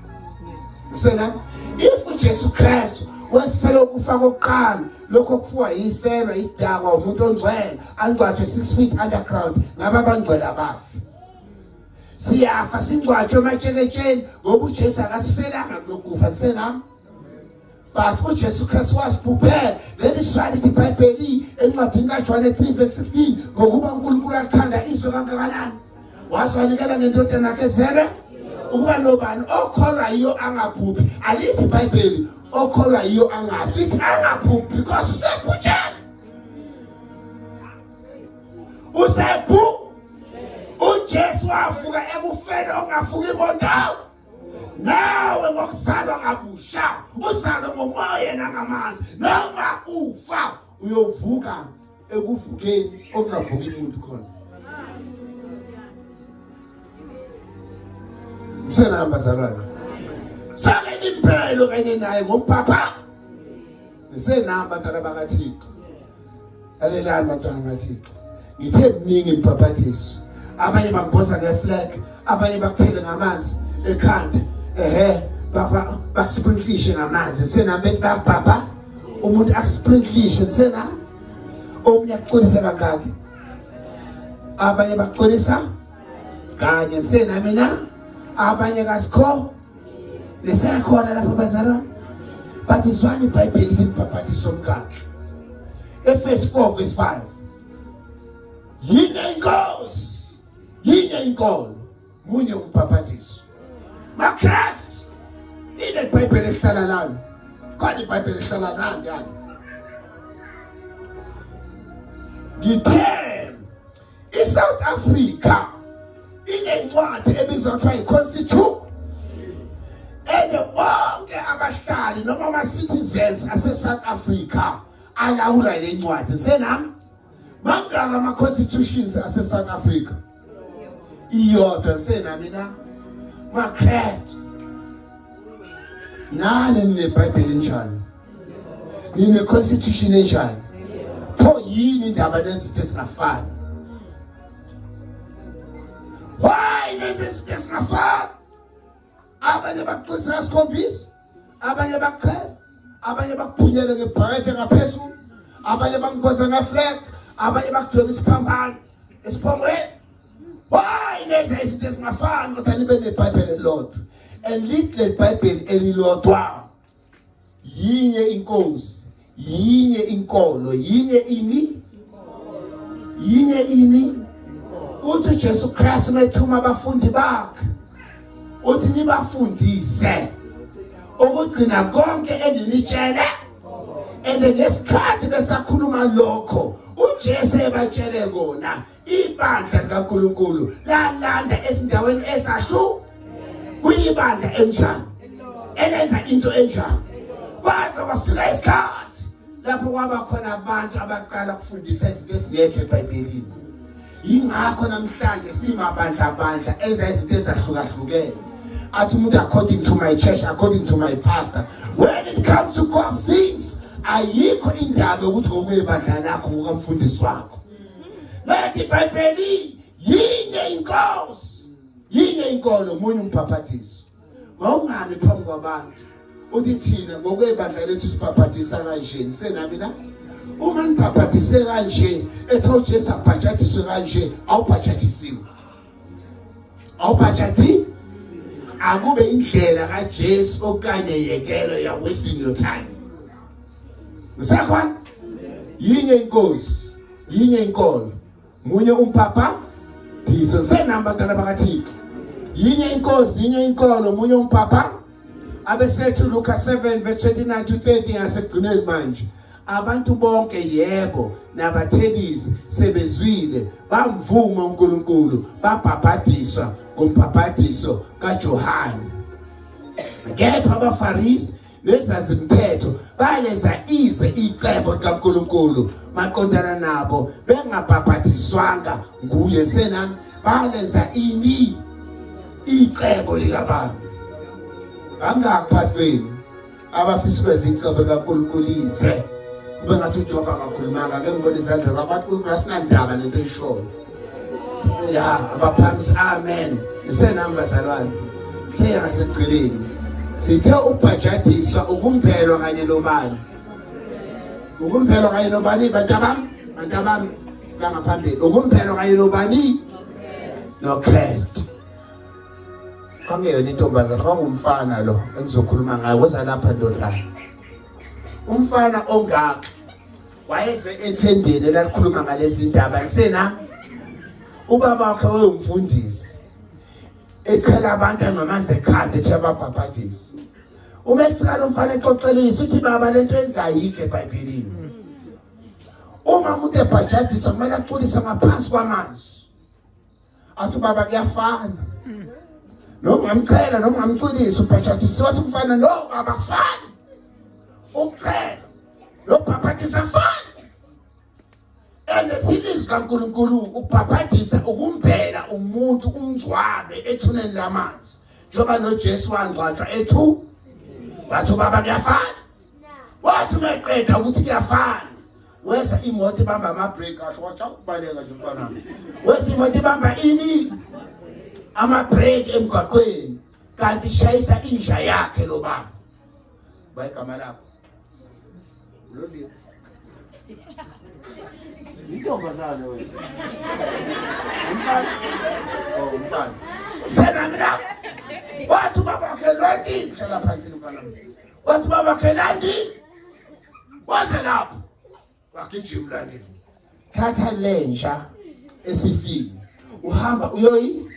sena if uJesu Kristu wasifela ukufa kokuqala lokho kufuwa yiselwa isidakwa umuntu ongcwele angcwatshwe 6 feet underground ngaba abangcwele abafi siyafa singcwatshwe ematsheketsheni ngoba uJesu akasifelanga kulokufa ndisenami but uJesu Kristu wasibhubhela that is why lithi iBhayibheli encwadini kaJohane 3 verse 16 ngokuba uNkulunkulu athanda izwe kangakanani waze wanikela ngendodana yakhe ezelwe ukuba nobani okholwa yiyo angabhubhi alithi iBhayibheli okholwa yiyo angafi lithi angabhubhi because usebhutsheni usebhu uJesu wavuka ekufeni okungafuki muntu nawe ngokuzalwa kabusha uzalwe ngomoya nangamanzi noma ufa uyovuka ekuvukeni okungavuki umuntu khona senahamba zalwane sake nimpelo kanye naye ngompapha nisenami bantwana bakaThixo lalelani bantwana bakaThixo ngithe mningi imibhabhadiso abanye bamboza ngeflag abanye bakuthele ngamanzi ekhanda ehe bakusprinklishe ngamanzi senami bethi bayakubhabha umuntu akusprinklishe senami omunye akuxolise kangaki abanye bakuxolisa kanye senami na abanye kasikho Lisekhona lapha bazalwane. But izwani iBhayibheli limbhabhatiso omkakhe. Efesi 4 verse 5. Yinye inkosi, yinye inkolo, munye umbhabhatiso. MaKristu, ine iBhayibheli ehlala lami. Khona iBhayibheli ehlala nani yani. Ngithe iSouth Africa inencwadi ebizwa kuthiwa i-Constitution and bonke abahlali noma ama-citizens ase-South Africa alawula le ncwadi senami mangaka ama-constitutions ase-South Africa iyodwa senami na maKristu nani ninebhayibheli njani nine-constitution enjani pho yini indaba nezinto ezingafani why lezi zinto ezingafani abanye bakuqinisa kasikhombisa abanye bakuchela abanye bakuphunyele ngebhakede ngaphezulu abanye bakugoza ngeflag abanye bakudweba isiphambano esiphongweni why nenza izinto ezingafani kodwa nibe nebhayibheli elilodwa and lithi leli bhayibheli elilodwa yinye inkosi yinye inkolo yinye ini yinye ini uthi uJesu Kristu methuma abafundi bakhe uthi nibafundise ukugcina konke enginitshele and ngesikhathi besakhuluma lokho uJesu ebatshele kona ibandla likaNkuluNkulu lalanda ezindaweni ezahlu kuyibandla enjani elenza into enjani kwaze kwafika isikhathi lapho kwaba khona abantu abaqala ukufundisa izinto ezingekho eBhayibhelini yingakho namhlanje simabandla bandla enza izinto ezahlukahlukene athi umuntu according to my church according to my pastor when it comes to God's things ayikho indaba yokuthi ngokwebandla lakho ngokamfundisi wakho Lathi iBhayibheli yinye inkosi, yinye inkolo, munye umbhaphathiso. Mawungami phambi kwabantu uthi thina ngokwebandla lethu sibhabhadisa kanje, nisenami na? Uma nibhabhadise kanje, ethe uJesu abhajadiswe kanje, awubhajadisiwe. Awubhajadi? Akube indlela kaJesu okanye yekelo ya wasting your time. Ngisakhona? Yinye inkosi, yinye inkolo. Munye umpapa diso senami bantwana bakaThixo. Yinye inkosi, yinye inkolo, munye umpapa. Abesethu Luka 7 verse 29 to 30 yasekugcineni manje. Abantu bonke yebo nabathelisi sebezwile bamvuma uNkulunkulu babhabhadiswa ngombhabhadiso kaJohane. Kepha abaFarisi nezazimthetho balenza ize icebo likaNkulunkulu maqondana nabo bengabhabhadiswanga nguye senami balenza ini icebo likababa. Bangaphathi kwenu abafisa ukwenza icebo likaNkulunkulu ize kube ngathi uJehova akakhulumanga. Ake ngibone izandla zabantu, uNkulunkulu asinandaba lento eyishoyo. Ya abaphamisi, amen. Ngisenami bazalwane, seyangasegceleni sithe ukubhajadiswa ukumbelwa kanye nobani, ukumbelwa kanye nobani, bantabami, bantabami la ngaphambili, ukumbelwa kanye nobani, noKristu. Kwakungeyona intombazana, kwakungumfana lo engizokhuluma ngayo. Woza lapha ndodana. Umfana ongaka wayeze ethendeni elalikhuluma ngalezi ndaba lisena ubaba wakhe wayewumfundisi echela abantu angamanzi ekhanda ethi ababhabhadisi. Uma efika lo mfana exoxela uyise uthi baba lento enza ayikho eBhayibhelini. Uma umuntu ebhajadiswa kumele aculise ngaphansi kwamanzi. Athi baba kuyafana. Noma ungamchela noma ungamculisa ubhajadisiwe. Athi umfana no baba kufani. Ukuchela nokubhabhadisa kufani. And ilizwi kaNkulunkulu ukubhabhadisa ukumbela umuntu umngcwabe ethuneni lamanzi. Njengoba noJesu wangcwatshwa ethu wathi baba kuyafana. Wathi meqeda ukuthi kuyafana weza imoto ibamba ama-break kahle wathi akubaleka nje mfana weza imoto ibamba ini ama-break emgwaqweni kanti ishayisa inja yakhe lo baba. Bayigama lakho loliwe intombazane wena umfana oh umfana thena mina wathi ubaba wakhe lwandile hlala phansi mfana wathi ubaba wakhe landile waze lapho wagijima ulandile thatha lenja esifile uhamba uyoyi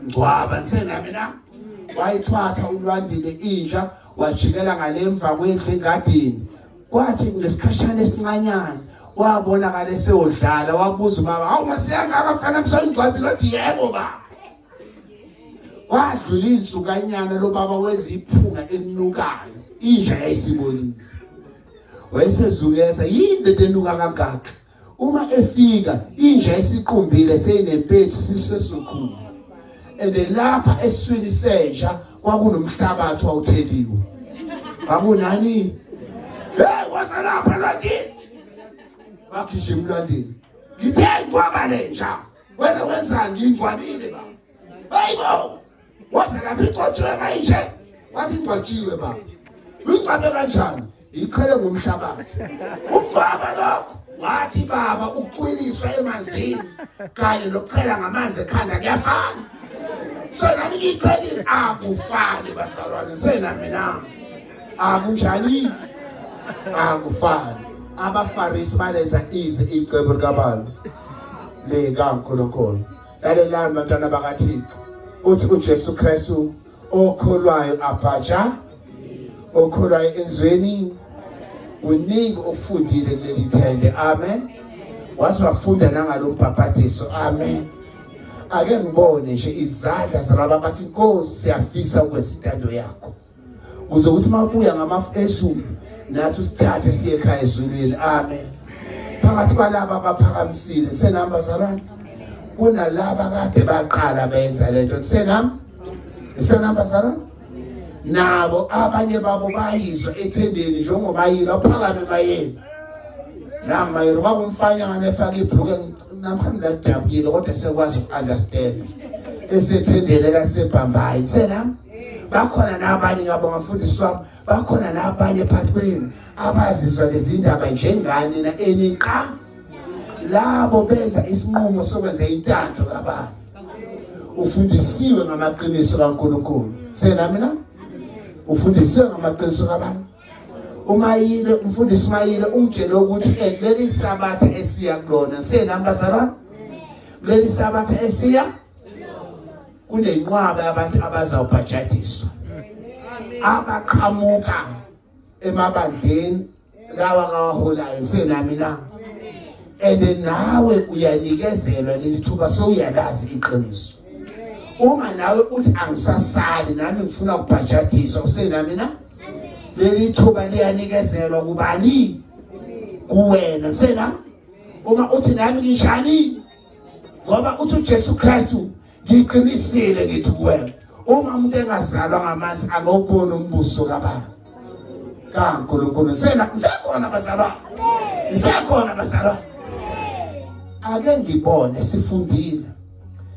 ngcwaba nisenami na wayithwatha ulwandile inja wajikela ngalemva kwendlu engadini. Kwathi ngesikhashana esincanyana wabonakala eseyodlala wabuza ubaba hawu masiyangaka mfana msoyingcwabile wathi yebo baba. Kwadlula insukanyana lo baba weziphunga elinukayo inja yayisibolile. Wayesezukeza yini lento enuka kangaka. Uma efika inja isiqumbile seyinempethu sisesoqhuma. And lapha esiswini senja kwakunomhlabathi wawutheliwe. Kwakunani? Hey waza lapha Lwandile. Bagijima uLwandile. Ngithe ngcwaba lenja. Wena wenzani? Ngingcwabile baba. Hayibo. Waza lapha igcotshiwe manje. Wathi igcotshiwe baba. Uyingcwabe kanjani? Ichele ngomhlabathi. Ugcwaba lokho. Wathi baba ukucwiliswa emanzini kanye nokuchela ngamanzi ekhanda kuyafana. So nami ngiyichelile akufani bazalwane senami na. Akunjani? Akufani. AbaFarisi balenza ize icebo likabani likaNkulunkulu. Lalelani bantwana bakaThixo. Uthi uJesu Kristu okholwayo abhaja okholwayo enzweni kuningi okufundile kuleli thende. Amen. Waze wafunda nangalombhabhadiso. Amen. Ake ngibone nje izandla zalaba bathi Nkosi siyafisa ukwenza intando yakho. Kuze ukuthi mawubuya ngamafu ezulu nathi usithathe siye ekhaya ezulwini. Amen. Phakathi kwalaba abaphakamisile senami bazalwane kunalaba kade baqala benza lento senami senami bazalwane nabo abanye babo bayizwa ethendeni njengoba yilo phakame mayeni nami mayeni kwakumfanyana efaka ibhluke namhlanje ladabukile kodwa sekwazi uku-understand esethendeni elasebhambayi senami. Bakhona nabanye, ngiyabonga mfundisi wami, bakhona nabanye phakathi kwenu abazizwa lezi ndaba njengani na eniqa labo benza isinqumo sokwenza intando kabani. Ufundisiwe ngamaqiniso kaNkulunkulu. Senami na? Ufundisiwe ngamaqiniso kabani? Umayile, umfundisi Mayile ungitshele ukuthi kuleli sabatha esiya kulona. Senami bazalwane? Kuleli sabatha esiya kunenqwaba yabantu abazawubhajadiswa abaqhamuka emabandleni lawa kawaholayo. Ngisenami na? And nawe uyanikezelwa leli thuba, sewuyalazi iqiniso. Uma nawe uthi angisasali nami ngifuna ukubhajadiswa, usenami na? Leli thuba liyanikezelwa kubani? Kuwena. Ngisenami? Uma uthi nami nginjani, ngoba uthi uJesu Kristu, ngiqinisile ngithi kuwena, uma umuntu engazalwa ngamanzi angawubona umbuso kababa kaNkulunkulu. Ngisena ngisekhona bazalwane, ngisekhona bazalwane. Ake ngibone, sifundile,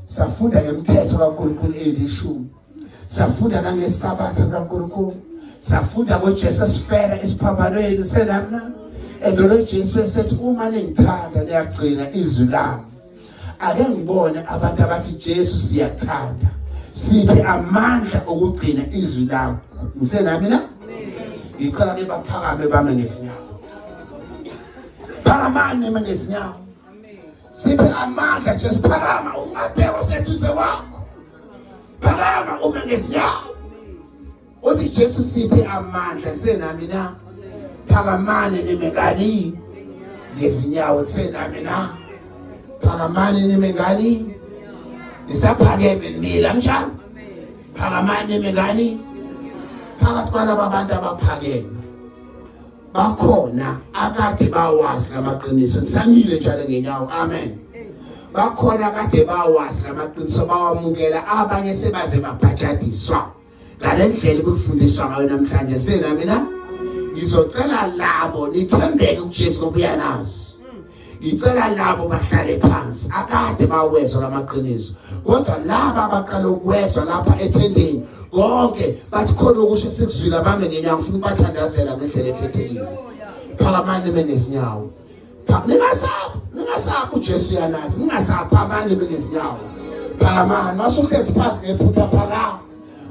safunda ngemthetho kaNkulunkulu elishumi, safunda nangesabatha kaNkulunkulu, safunda ngoJesu esifela esiphambanweni. Senami na? And lo Jesu esethi uma ningithanda niyagcina izwi lami. Ake ngibone abantu abathi Jesu siyakuthanda, siphe amandla okugcina izwi lakho. Ngisenami na? Ngicela ke baphakame bame ngezinyawo. Phakamani nime ngezinyawo. Siphe amandla Jesu. Phakama, ungabheka osethuze wakho. Phakama ume ngezinyawo. Uthi Jesu siphe amandla. Ngisenami na? Phakamani nime ngani? Ngezinyawo. Ngisenami na? Phakamani nime ngani? Nisaphakeme nimile njalo. Phakamani nime ngani? Phakathi kwalaba bantu abaphakeme bakhona akade bawazi lamaqiniso. Nisamile njalo ngenyawo. Amen. Bakhona kade bawazi lamaqiniso, bawamukela, abanye sebaze babhajadiswa ngale ndlela ebekufundiswa ngayo namhlanje. Sena mina ngizocela labo nithembeke kuJesu ngoba uyanazi. Ngicela labo bahlale phansi akade bawezwa lamaqiniso, kodwa laba abaqala ukwezwa lapha ethendeni konke bathi khona okusho sikuzwile, bame ngenyawo. Ngifuna ukubathandazela ngendlela ekhethekile. Phakamani nime ngezinyawo. Ningasabi, ningasabi, uJesu uyanazi. Ningasabi, phakamani nime ngezinyawo. Phakamani, masuhlezi phansi ngephutha, phakama.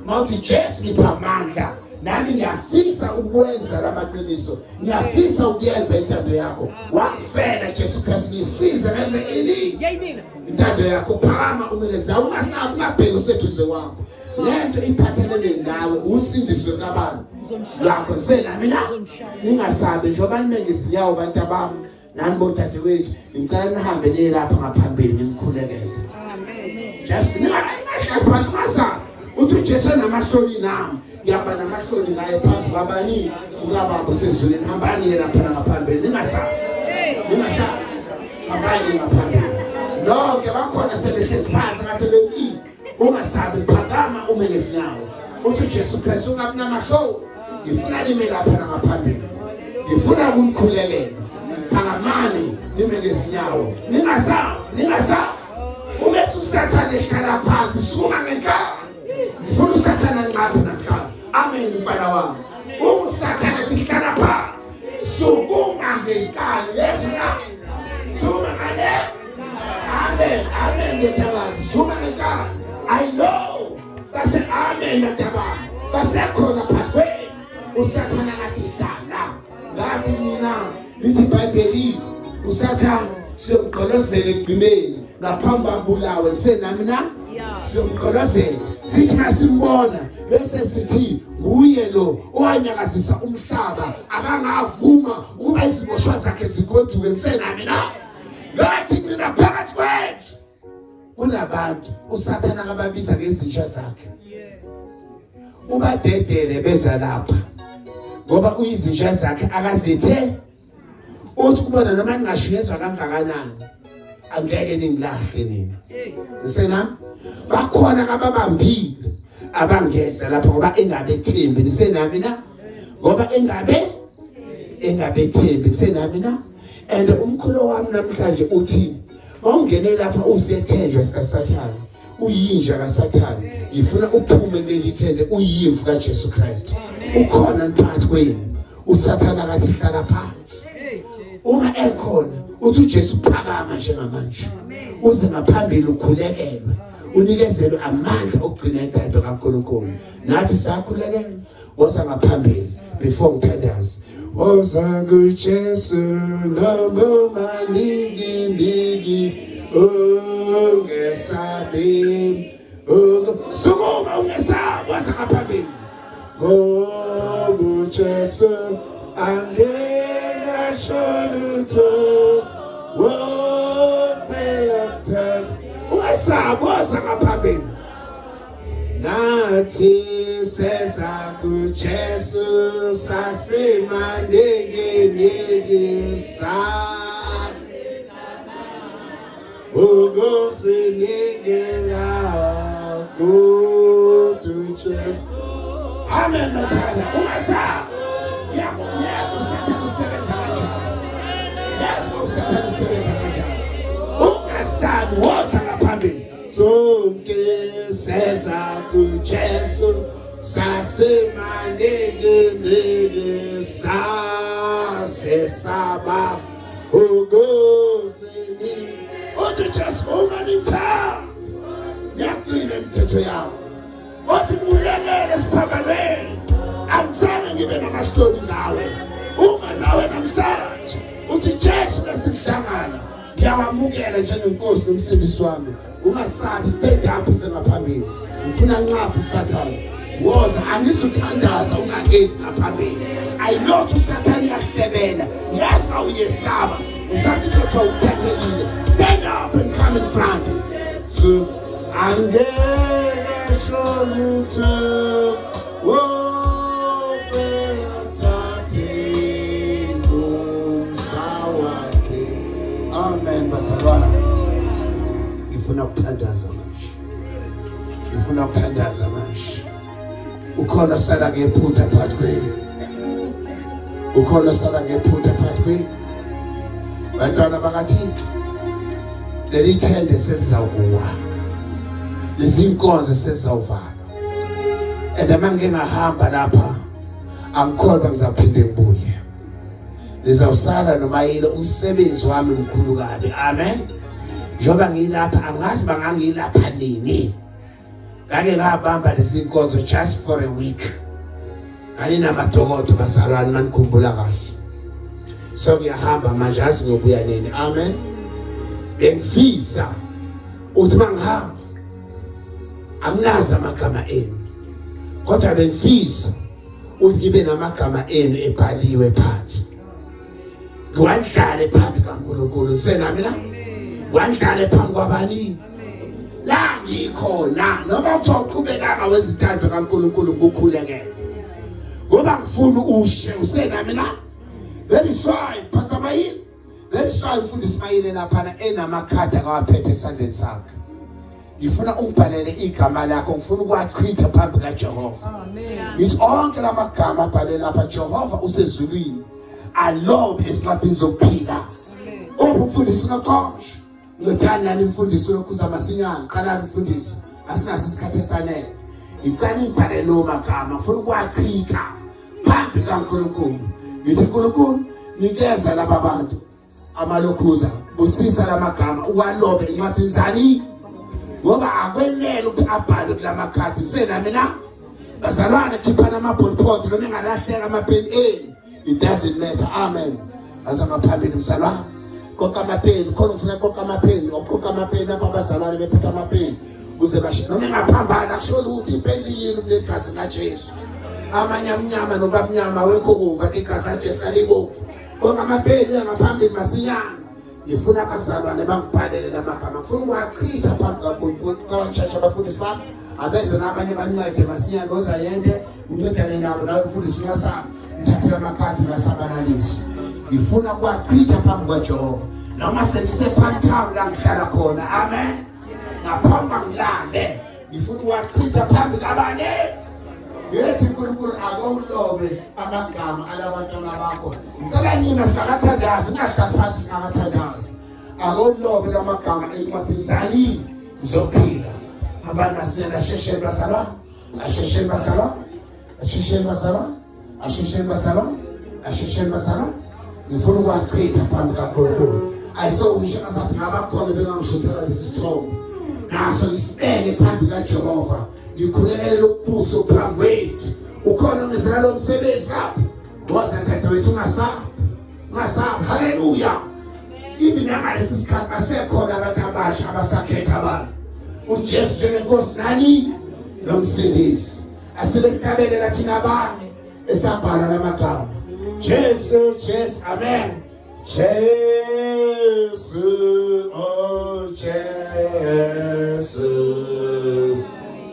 Mawuthi Jesu ngipha amandla, nami ngiyafisa ukwenza lamaqiniso, ngiyafisa ukuyenza intando yakho. Wakufela Jesu Kristu, ngisize ngenze ini? Intando yakho. Phakama umeleza, ungasabi, ungabheki useduze kwakho. Lento iphathelene nawe, usindiso kabani lakho. Ngisenami na? Ningasabi. Njengoba nime ngezinyawo bantu abami nani bodadewethu, ngicela nihambe niye lapha ngaphambili nginikhulekele. Just ningahlali phansi, ungasabi. Uthi uJesu enamahloni nami ngiyaba namahloni ngaye phambi kwabani? Kukababa osezulwini. Hambani niye lapha ngaphambili, ningasabi, ningasabi, hambani ngaphambili nonke. Bakhona sebehlezi phansi ngathi bemile. Ungasabi, phakama ume ngezinyawo. Uthi uJesu Kristu ungabi namahloni, ngifuna nime lapha ngaphambili, ngifuna ukunikhulekela. Phakamani nime ngezinyawo, ningasabi, ningasabi. Umethi uSathane ehlala phansi, sukuma ngenkani. Ngifuna uSathane anqabe namhlanje. Amen mfana wami. Uma uSathane ethi hlala phansi, sukuma ngenkani. Yesu na sukuma ngale. Amen, amen ndodakazi, sukuma ngenkani. I know base amen madabana basekhona phakathi kwenu. uSathane akathi hlala, ngathi mina lithi iBhayibheli uSathane siyomgqolozela ekugcineni ngaphambi babulawe. Ngisenami na? Siyomgqolozela, sithi masimbona bese sithi nguye lo owanyakazisa umhlaba akangavuma ukuba iziboshwa zakhe zigoduke. Ngisenami na? Ngathi mina phakathi kwethu kunabantu uSathane akababiza ngezinja zakhe, ubadedele beza lapha ngoba uyizinja zakhe akazithe. Uthi kubona noma ningashiyezwa kangakanani angeke ningilahle nina. Ngisenami? Bakhona kababambile abangeza lapha ngoba engabethembi. Nisenami na? Ngoba engabethembi. Nisenami na? And umkhulo wami namhlanje uthi mawungene lapha usethenjwa sikaSathane. Uyinja kaSathane. Ngifuna uphume kuleli thende uyimvu kaJesu Christ. Ukhona phakathi kwenu. USathane akathi hlala phansi. Uma ekhona uthi uJesu phakama njengamanje. Uze ngaphambili ukhulekelwe. Unikezelwe amandla okugcina intando kaNkulunkulu. Nathi sakhulekelwa woza ngaphambili before ngithandaze. Woza kuJesu noma niki ungesabi. Sukuma ungesabi, woza ngaphambili. Ngoba uJesu angenasho lutho wofela thatha. Ungesabi, woza ngaphambili. Nathi seza kuJesu sasimaninginiki sa ukusinikela kuJesu. Amen, my brother. Ungasabi. Yazi uSathane usebenza kanjani. Yazi uSathane usebenza kanjani. Ungasabi, woza ngaphambili. Sonke seza kuJesu sasimaninginiki sasesaba ukuzini. Uthi Jesu uma nithanda ngiyagcina imithetho yami. Uthi ngulengele esiphambanweni, angizange ngibe namahloni ngawe. Uma nawe namhlanje uthi Jesu lesihlangana ngiyawamukela njengenkosi nomsindisi wami. Ungasabi, stand up uze ngaphambili. Ngifuna nqaphi uSathane. Woza, angizuthandaza ungakezi ngaphambili. I know ukuthi uSathane uyakuhlebela. Ngiyazi uba uyesaba. Usathi kuthiwa uthathekile. Stand up and come in front. So angeke sho lutho wofela thathe ngomsa wakhe. Amen bazalwane. Ngifuna ukuthandaza manje. Ngifuna ukuthandaza manje. Ukhona osala ngephutha phakathi kwenu. Ukhona osala ngephutha phakathi kwenu. Bantwana bakaThixo, leli thende selizawukuwa. Lezi inkonzo sezawuvalwa. And uma ngike ngahamba lapha angikholwa ngizaphinde ngibuye. Nizawusala noma yini, umsebenzi wami mkhulu kabi. Amen. Njengoba ngilapha angazi bangangilapha nini. Ngake ngabamba lezi nkonzo just for a week. Nganginamadokodo bazalwane manikhumbula kahle. So ngiyahamba manje azi ngiyobuya nini. Amen. Bengifisa ukuthi mangihamba anginazi amagama enu, kodwa bengifisa ukuthi ngibe namagama enu ebhaliwe phansi, ngiwandlale phambi kaNkulunkulu. Ngisenami la, ngiwandlale phambi kwabani la ngikhona, noma kuthiwa uqhubekanga wezintando kaNkulunkulu ngikukhulekela, ngoba ngifuna ushe. Usenami la. That is why Pastor Mayile, that is why mfundisi Mayile laphana enamakhadi akawaphethe esandleni sakhe. Ngifuna ungibhalele igama lakho, ngifuna ukuwachitha phambi kaJehova. Ngithi onke lamagama abhale lapha, Jehova usezulwini alobe ezincwadini zokuphila. Uphi umfundisi uNoqosho? Ncedani nani mfundisi lokhuza masinyane, qalani mfundisi, asinaso isikhathi esanele. Ngicela ngibhale lo magama, ngifuna ukuwachitha phambi kaNkulunkulu. Ngithi uNkulunkulu nikeza laba bantu amalokhuza, busisa lamagama uwalobe encwadini zani, ngoba akwenele ukuthi abhalwe kulamakhadi. Ngisenami na bazalwane, khiphani ama-ballpoint noma engalahleka amapeni enu, it doesn't matter. Amen. Aza ngaphambili mzalwane, qoqa amapeni khona, ngifuna qoqa amapeni, oqoqa amapeni lapho abazalwane bephethe amapeni kuze bashe noma engaphambana akusho lutho, ipeni liyini kulegazi kaJesu. Amanye amnyama noma amnyama awekho kuva igazi kaJesu lalibomvu. Konke amapeni ngaphambili masinyane. Ngifuna abazalwane bangibhalele lamagama, ngifuna ukuwachitha phambi kaNkulunkulu. Cela ngisheshe abafundisi bami abeze nabanye bancede masinyane, ozayende uncedane nabo nawe mfundisi ungasami ngithathele amakhadi ngasabalalisi. Ngifuna ukuwachitha phambi kwaJehova noma sengiseParktown la ngihlala khona. Amen. Ngaphambi ngilale ngifuna ukuwachitha phambi kabani. Ngithi uNkulunkulu akawulobe amagama alabantwana bakho. Ngicela nina singakathandazi, ningahlali phansi singakathandazi. Akawulobe lamagama encwadini zani zokuphila. Hambani masinyane, ashesheni bazalwane, ashesheni bazalwane, ashesheni bazalwane, ashesheni bazalwane, ashesheni bazalwane. Ngifuna ukuwachitha phambi kaNkulunkulu. Ayisowisho ngazathi ngabakhona bengangishuthela lesi sithombe. Naso ngisibeke phambi kaJehova. Ngikhulekele lokubuso phambi kwethu. Ukhona ongenzela lo msebenzi lapho. Woza dadewethu ungasabi. Ungasabi. Haleluya. Even nangalesi sikhathi basekhona abantu abasha abasakhetha abantu. UJesu njengenkosi nani nomsindisi. Asibehlabelela thina abanye esabhala lamagama. Jesu, Jesu, amen. Jesu, oh Jesu,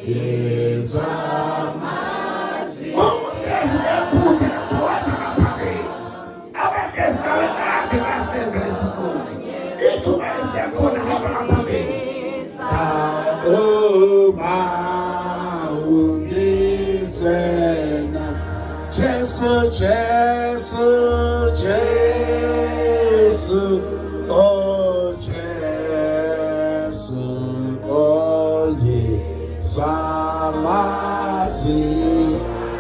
yezwa amazwi. Ukuhlezi ephutha lapho waza ngaphambili. Abahlezi nawe kade basenza lesi sinqumo. Ithuba lisekhona, hamba ngaphambili. Uma ungizena Jesu, Jesu, Jesu, oh Jesu, oh Yesu.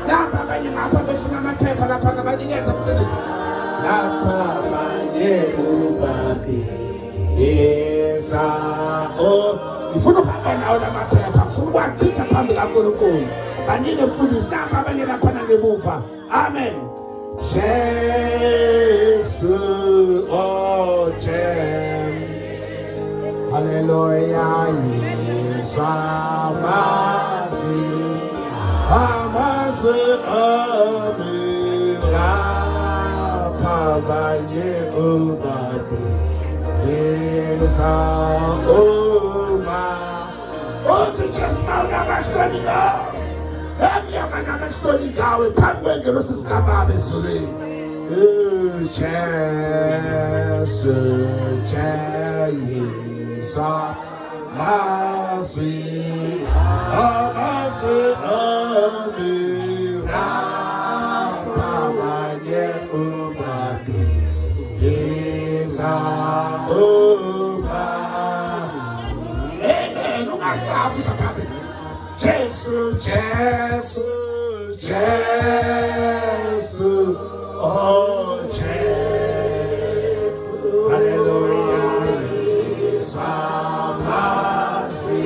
Lapha abanye ngapha befuna amaphepha lapha ngabanikeza mfundisi. Lapha abanye ubabi yeza oh ngifuna ukuhamba nawo lamaphepha, ngifuna ukuwachitha phambi kaNkulunkulu. Banike mfundisi lapha abanye lapha nangemuva. Amen. Jesu, oh Jesu. Hallelujah, Yesu amazwi, amazwi ami lapha abanye ubabi yesa uma uthi Jesu mawunamahloni ngawe emnyama namahloni ngawe phambi kwengelosi sikababa ezulwini. Jesu, Jesu, amazwi, amazwi ami lapha abanye ubabi yesa uma. Amen. Ungasabi saphambili. Jesu, Jesu, Jesu, oh Jesu, hallelujah, Yesu amazwi,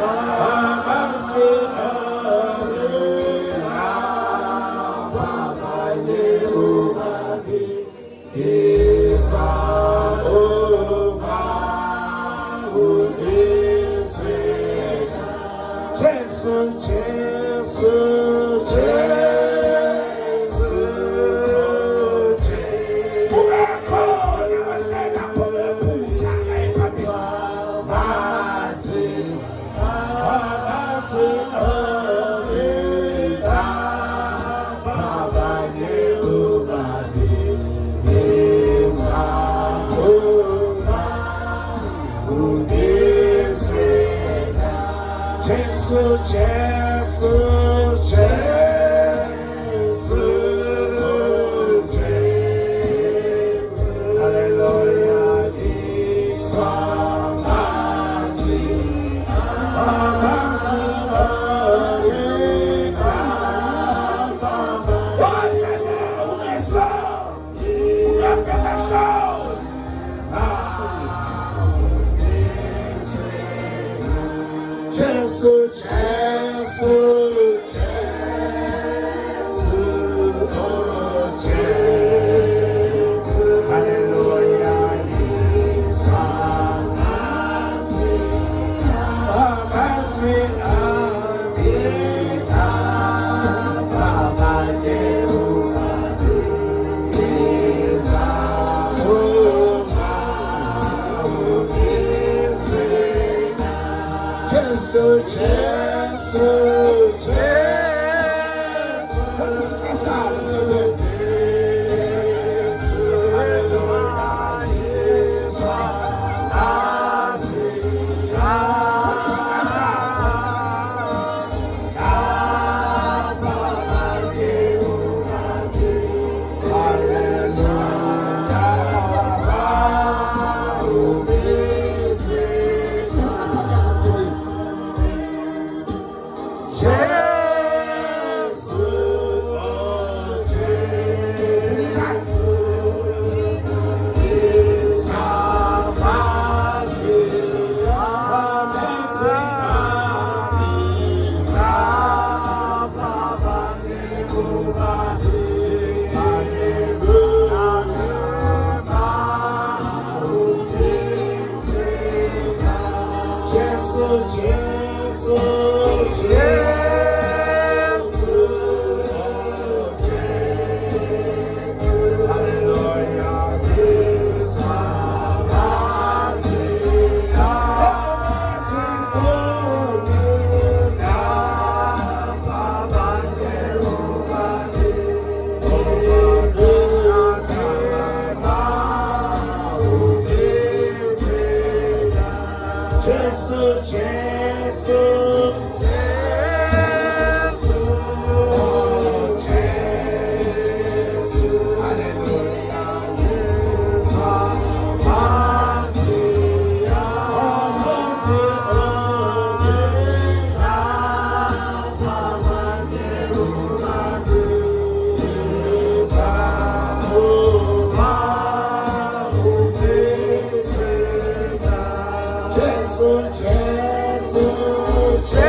amazwi ami lapha abanye ubabi yesa uma ungizwela. Jesu, Jesu, Jesu, Jesu. Ubekhona waselapho bephutha ephambili. Amazwi, amazwi ami lapha abanye ubabi yesa uma ungizwela. Jesu, Jesu, Jesu, Jesu. Hallelujah, Yesu amazwi, amazwi ami lapha. Wasele ungesabi, ungabe Jesu, Jesu, Jesu, oh Jesu, hallelujah, Yesu amazwi, amazwi ami lapha abanye ubabi yesa uma ungizwela. Jesu, Jesu, Jesu. Jesu, hallelujah, Yesu amazwi, lapha abanye ubabi, hallelujah, ungizwela. Sesithandaza mfundisi. Jesu, Jesu, Jesu, Jesu. Hallelujah. Jesu, Jesu, Jesu, Jesu, Jesu, Hallelujah, Jesu, Jesu, Jesu, Jesu,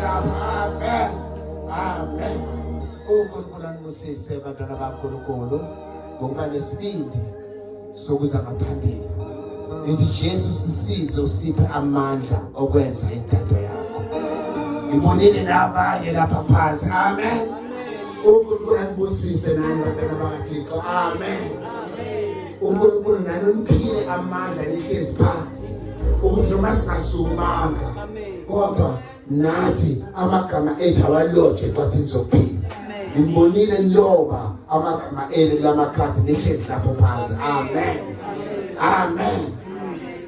Amen. Amen. uNkulunkulu anibusise bantwana baNkulunkulu ngokuba nesibindi sokuza ngaphambili. Ngithi Jesu sisize usiphe amandla okwenza intando yakho. Ngibonile nabanye lapha phansi. Amen. uNkulunkulu anibusise nani bantwana bakaThixo. Amen. uNkulunkulu nani uniphile amandla nihlezi phansi ukuthi noma singasukumanga kodwa nathi amagama ethu awaloje encwadini zokuphila. Ngimbonile niloba amagama enu kulamakhadi nihlezi lapho phansi. Amen. Amen.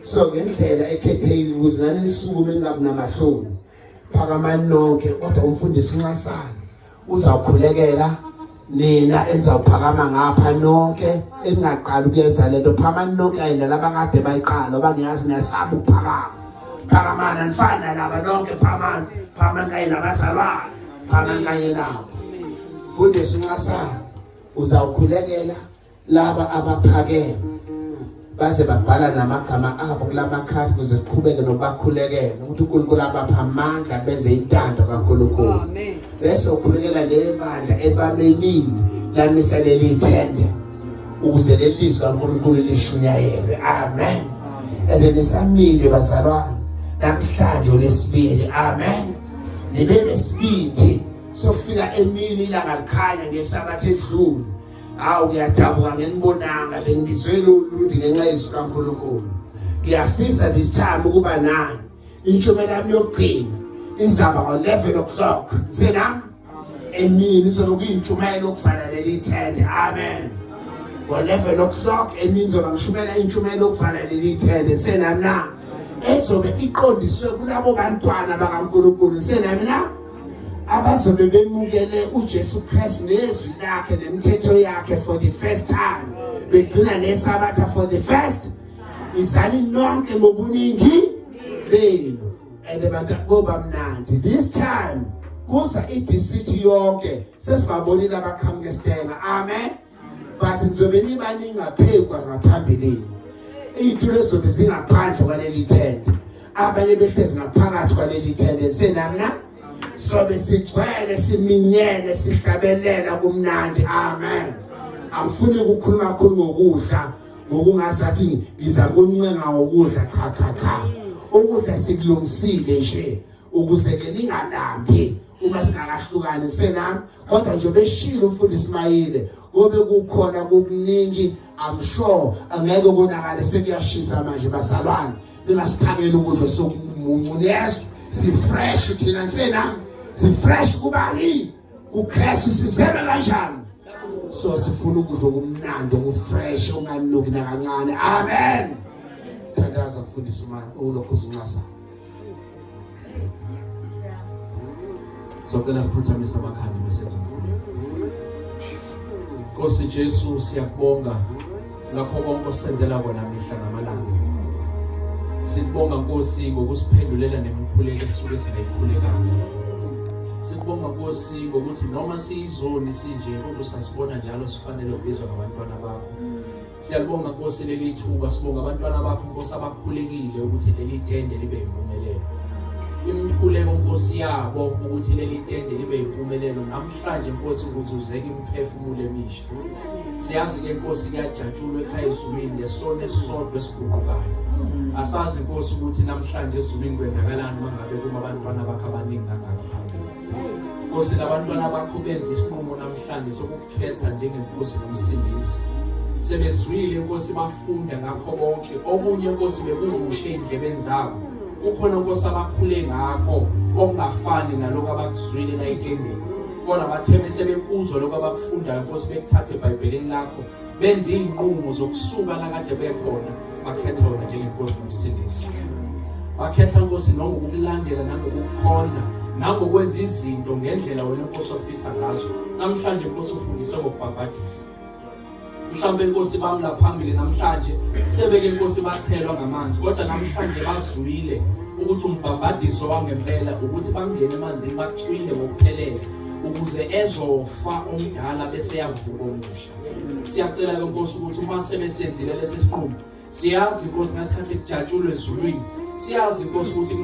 So ngendlela ekhethekile ukuze nani nisukume ningabi namahloni. Phakamani nonke kodwa umfundisi unxasana uzawukhulekela nina enizawuphakama ngapha nonke eningaqali ukuyenza lento phakamani nonke kanye nalaba kade bayiqala ngoba ngiyazi niyasaba ukuphakama. Phakamani anifani nalaba nonke, phakamani, phakamani kanye nabazalwane, phakamani kanye nabo. Mfundisi unxasana uzawukhulekela laba abaphakeme baze babhala namagama abo kulamakhadi ukuze siqhubeke nokubakhulekela ukuthi uNkulunkulu abapha amandla benze intando kaNkulunkulu. Bese ukhulekela le bandla ebamemile lamisa leli thende ukuze leli lizwi kaNkulunkulu lishunyayelwe. Amen. And nisamile bazalwane namhlanje olesibili. Amen. Nibe nesibindi sokufika emini ilanga likhanya ngesabatha edlule. Hawu, ngiyadabuka ngenibonanga, bengibizwe lolundi ngenxa yezwi kaNkulunkulu. Ngiyafisa this time ukuba nani. Intshumela yami yokugcina izaba ngo-11 o'clock senami emini, izobe kuyintshumayelo yokuvala leli thende. Amen. Ngo-11 o'clock emini ngizoba ngishumela intshumayelo yokuvala leli thende senami na, ezobe iqondiswe kulabo bantwana bakaNkulunkulu senami na, abazobe bemukele uJesu Kristu nezwi lakhe nemithetho yakhe for the first time, begcina nesabatha for the first. Izani nonke ngobuningi benu and bantu koba mnandi this time. Kuza i-district yonke, sesibabonile abaqhamuka esitena. Amen. But nizobe nibaningi ngaphekwa ngaphambilini, iy'tulo ezizobe zingaphandle kwaleli thende, abanye behlezi ngaphakathi kwaleli thende senami na, sobe sigcwele, siminyene, sihlabelela kumnandi. Amen. Angifuni ukukhuluma kakhulu ngokudla ngokungasathi ngiza kuncenga ngokudla. Cha, cha, cha, ukudla sikulungisile nje ukuze ke ningalambi uma singakahlukani senami. Kodwa nje beshilo umfundisi Mayile kobe kukhona kokuningi, I'm sure angeke konakale. Sekuyashisa manje bazalwane, ningasiphakeli ukudla sokumuncu neso, si fresh thina senami, si fresh kubani? KuKristu. Sizelwe kanjani? So sifuna ukudla okumnandi, okufresh, onganuki nakancane. Amen. Thandaza mfundisi uma ulokhu uzinxasa. Socela sikhothamise amakhanda bese umkhuleko. Nkosi Jesu, siyakubonga ngakho konke osenzela kona mihla namalanga. Sikubonga Nkosi ngokusiphendulela nemikhuleko esisuke singayikhulekanga. Sikubonga Nkosi ngokuthi noma siyizoni sinje kodwa usasibona njalo sifanele ukubizwa ngabantwana bakho. Siyalibonga Nkosi leli thuba, sibonga abantwana bakho Nkosi abakhulekile ukuthi leli tende libe impumelelo. Imikhuleko Nkosi yabo ukuthi leli tende libe impumelelo namhlanje Nkosi kuzuzeka imiphefumulo emisha. Siyazi ke Nkosi kuyajatshulwa ekhaya ezulwini ngesono esisodwa esiguqukayo. Asazi Nkosi ukuthi namhlanje ezulwini kwenzakalani uma ngabe kuma abantwana bakho abaningi kangaka phambili. Nkosi labantwana bakho benze isinqumo namhlanje sokukukhetha njengenkosi nomsindisi. Sebezwile Nkosi bafunda ngakho konke. Okunye Nkosi bekukushe ey'ndlebeni zabo. Kukhona Nkosi abakhule ngakho okungafani nalokhu abakuzwile la etendeni. Kodwa bathe sebekuzwa lokhu abakufundayo Nkosi bekuthathe eBhayibhelini lakho benze iy'nqumo zokusuka la kade bekhona bakhetha wena njengenkosi nomsindisi. Bakhetha Nkosi nongokukulandela nangokukukhonza nangokwenza izinto ngendlela wena Nkosi ofisa ngazo. Namhlanje Nkosi ufundise ngokubhabhadisa. Mhlawumbe Nkosi bami la phambili namhlanje sebeke Nkosi bachelwa ngamanzi kodwa namhlanje bazwile ukuthi umbhabhadiso wangempela ukuthi bangene emanzini bacwile ngokuphelele ukuze ezofa omdala bese yavuka omusha. Siyacela ke Nkosi ukuthi uma sebesenzile lesi sinqumo siyazi Nkosi ngasikhathi kujatshulwe ezulwini siyazi Nkosi ukuthi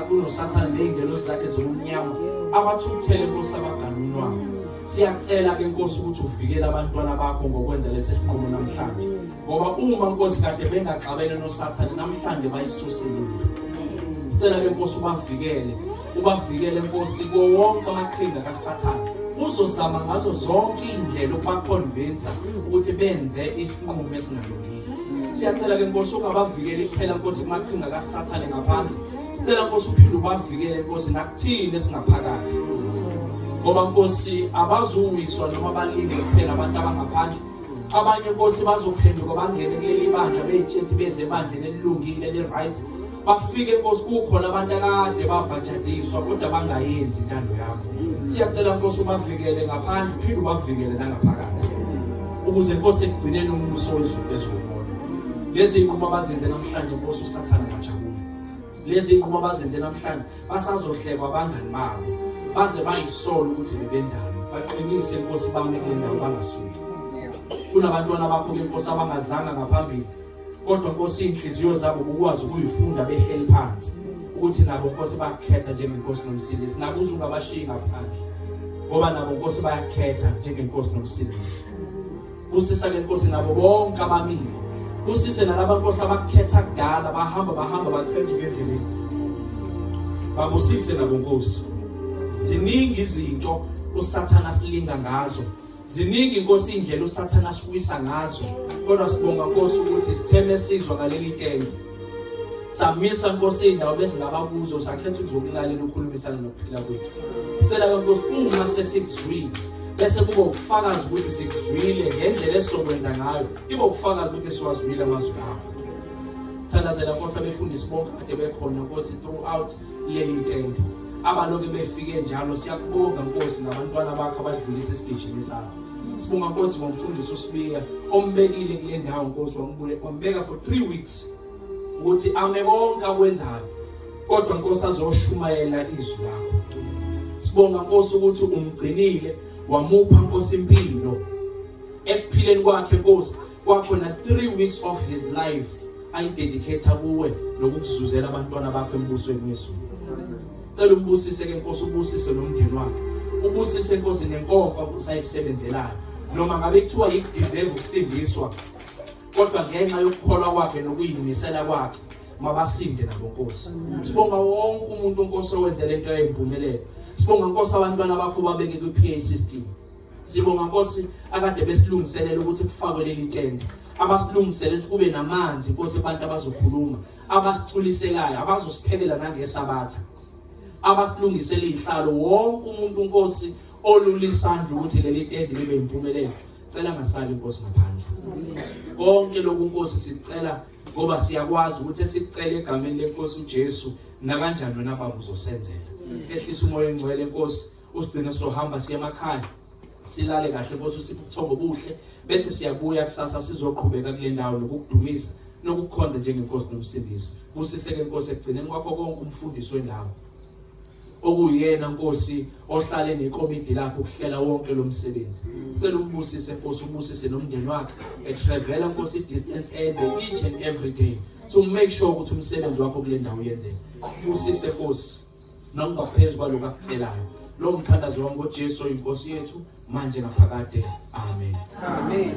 kunosathane nezingelosi zakhe zobumnyama abathukuthele Nkosi abaganunwayo. Siyacela ke Nkosi ukuthi uvikele abantwana bakho ngokwenza lesi sinqumo namhlanje ngoba uma Nkosi kade bengaxabene nosathane namhlanje bayisuse lento. Sicela ke Nkosi ubavikele, ubavikele Nkosi kuwo wonke amaqhinga kaSathane. Uzozama ngazo zonke iy'ndlela ukubaconvinsa ukuthi benze isinqumo esingalungile. Siyacela ke Nkosi ungabavikeli kuphela Nkosi kumaqhinga kaSathane ngaphandle. Sicela Nkosi uphinde ubavikele Nkosi nakuthina esingaphakathi. Ngoba Nkosi abazuwiswa noma balinge kuphela abantu abangaphandle. Abanye Nkosi bazophenduka bangene kuleli bandla beyitshethi beze ebandleni elilungile eli-right. Bafike Nkosi kukhona abantu akade babhajadiswa kodwa bangayenzi intando yakho. Siyacela Nkosi ubavikele ngaphandle uphinde ubavikele nangaphakathi. Ukuze Nkosi ekugcineni umbuso wezulu bezobona. Lezi zinqumo abazenze namhlanje Nkosi uSathane akajabule. Lezi zinqumo abazenze namhlanje basazohlekwa abangani babo baze bayisole ukuthi bebenzani. Baqinise Nkosi bame kule ndawo bangasuki. Kunabantwana bakho ke Nkosi abangazanga ngaphambili kodwa Nkosi inhliziyo zabo bukwazi ukuyifunda behleli phansi ukuthi nabo Nkosi bakhetha njengenkosi nomsindisi nabo uze ungabashiyi ngaphandle ngoba nabo Nkosi bayakhetha njengenkosi nomsindisi. Busisa ke Nkosi nabo bonke abamile, busise nalaba Nkosi abakhetha kudala bahamba bahamba bachezuka endleleni, babusise nabo Nkosi. Ziningi izinto uSathana silinga ngazo, ziningi Nkosi indlela uSathana siwisa ngazo, kodwa sibonga Nkosi ukuthi sitheme sizwa ngaleli tende samisa Nkosi indawo besingaba kuzo sakhetha ukuzokulalela ukhulumisana nokuphila kwethu. Sicela ke Nkosi uma sesikuzwile bese kuba ubufakazi ukuthi sikuzwile ngendlela esizokwenza ngayo, ibe ubufakazi ukuthi siwazwile amazwi akho. Thandazela Nkosi abefundisi bonke kade bekhona Nkosi throughout leli tende abaloke befike njalo. Siyakubonga Nkosi nabantwana bakho abadlulisa isigijimi sakho. Sibonga Nkosi ngomfundisi uSibiya ombekile kule ndawo Nkosi, wambeka for 3 weeks ukuthi ame konke akwenzayo kodwa Nkosi azoshumayela izwi lakho. Sibonga Nkosi ukuthi umgcinile wamupha Nkosi impilo ekuphileni kwakhe Nkosi, kwakhona 3 weeks of his life ayidedicate kuwe nokukuzuzela abantwana bakho embusweni wezulu. Cela umbusise ke Nkosi, ubusise nomndeni wakhe, ubusise Nkosi nenkomfa Nkosi ayisebenzelayo, noma ngabe kuthiwa yikudeserve ukusindiswa kodwa ngenxa yokukholwa kwakhe nokuyimisela kwakhe mabasinde nabo Nkosi. Sibonga wonke umuntu Nkosi owenze lento yayimpumelelo. Sibonga Nkosi abantwana bakho babeke kwi-PA system. Sibonga Nkosi akade besilungiselela ukuthi kufakwe leli tende, abasilungiselela ukuthi kube namanzi Nkosi abantu abazokhuluma, abasiculiselayo, abazosiphekela nangesabatha, abasilungisela izihlalo, wonke umuntu Nkosi olula isandla ukuthi leli tende libe impumelelo. Cela ngasali Nkosi ngaphandle. Konke lokhu Nkosi sicela ngoba siyakwazi ukuthi esikucela egameni lenkosi uJesu nakanjani wena Baba uzosenzela. Ehlisa umoya ongcwele Nkosi, usigcine sohamba siye emakhaya silale kahle Nkosi, usiphe ubuthongo obuhle bese siyabuya kusasa sizoqhubeka kule ndawo nokukudumisa nokukhonza njengenkosi nomsindisi. Busiseke Nkosi ekugcineni kwakho konke umfundisi wendawo. Okuyena Nkosi ohlale nekomidi lakhe ukuhlela wonke lo msebenzi. Sicela umbusise Nkosi, ubusise nomndeni wakhe. Etravela Nkosi distance ende each and every day to make sure ukuthi umsebenzi wakho kule ndawo uyenzeka. Busise Nkosi noma phezu kwalokho akucelayo. Lo mthandazo wami ngoJesu inkosi yethu manje naphakade. Amen. Amen.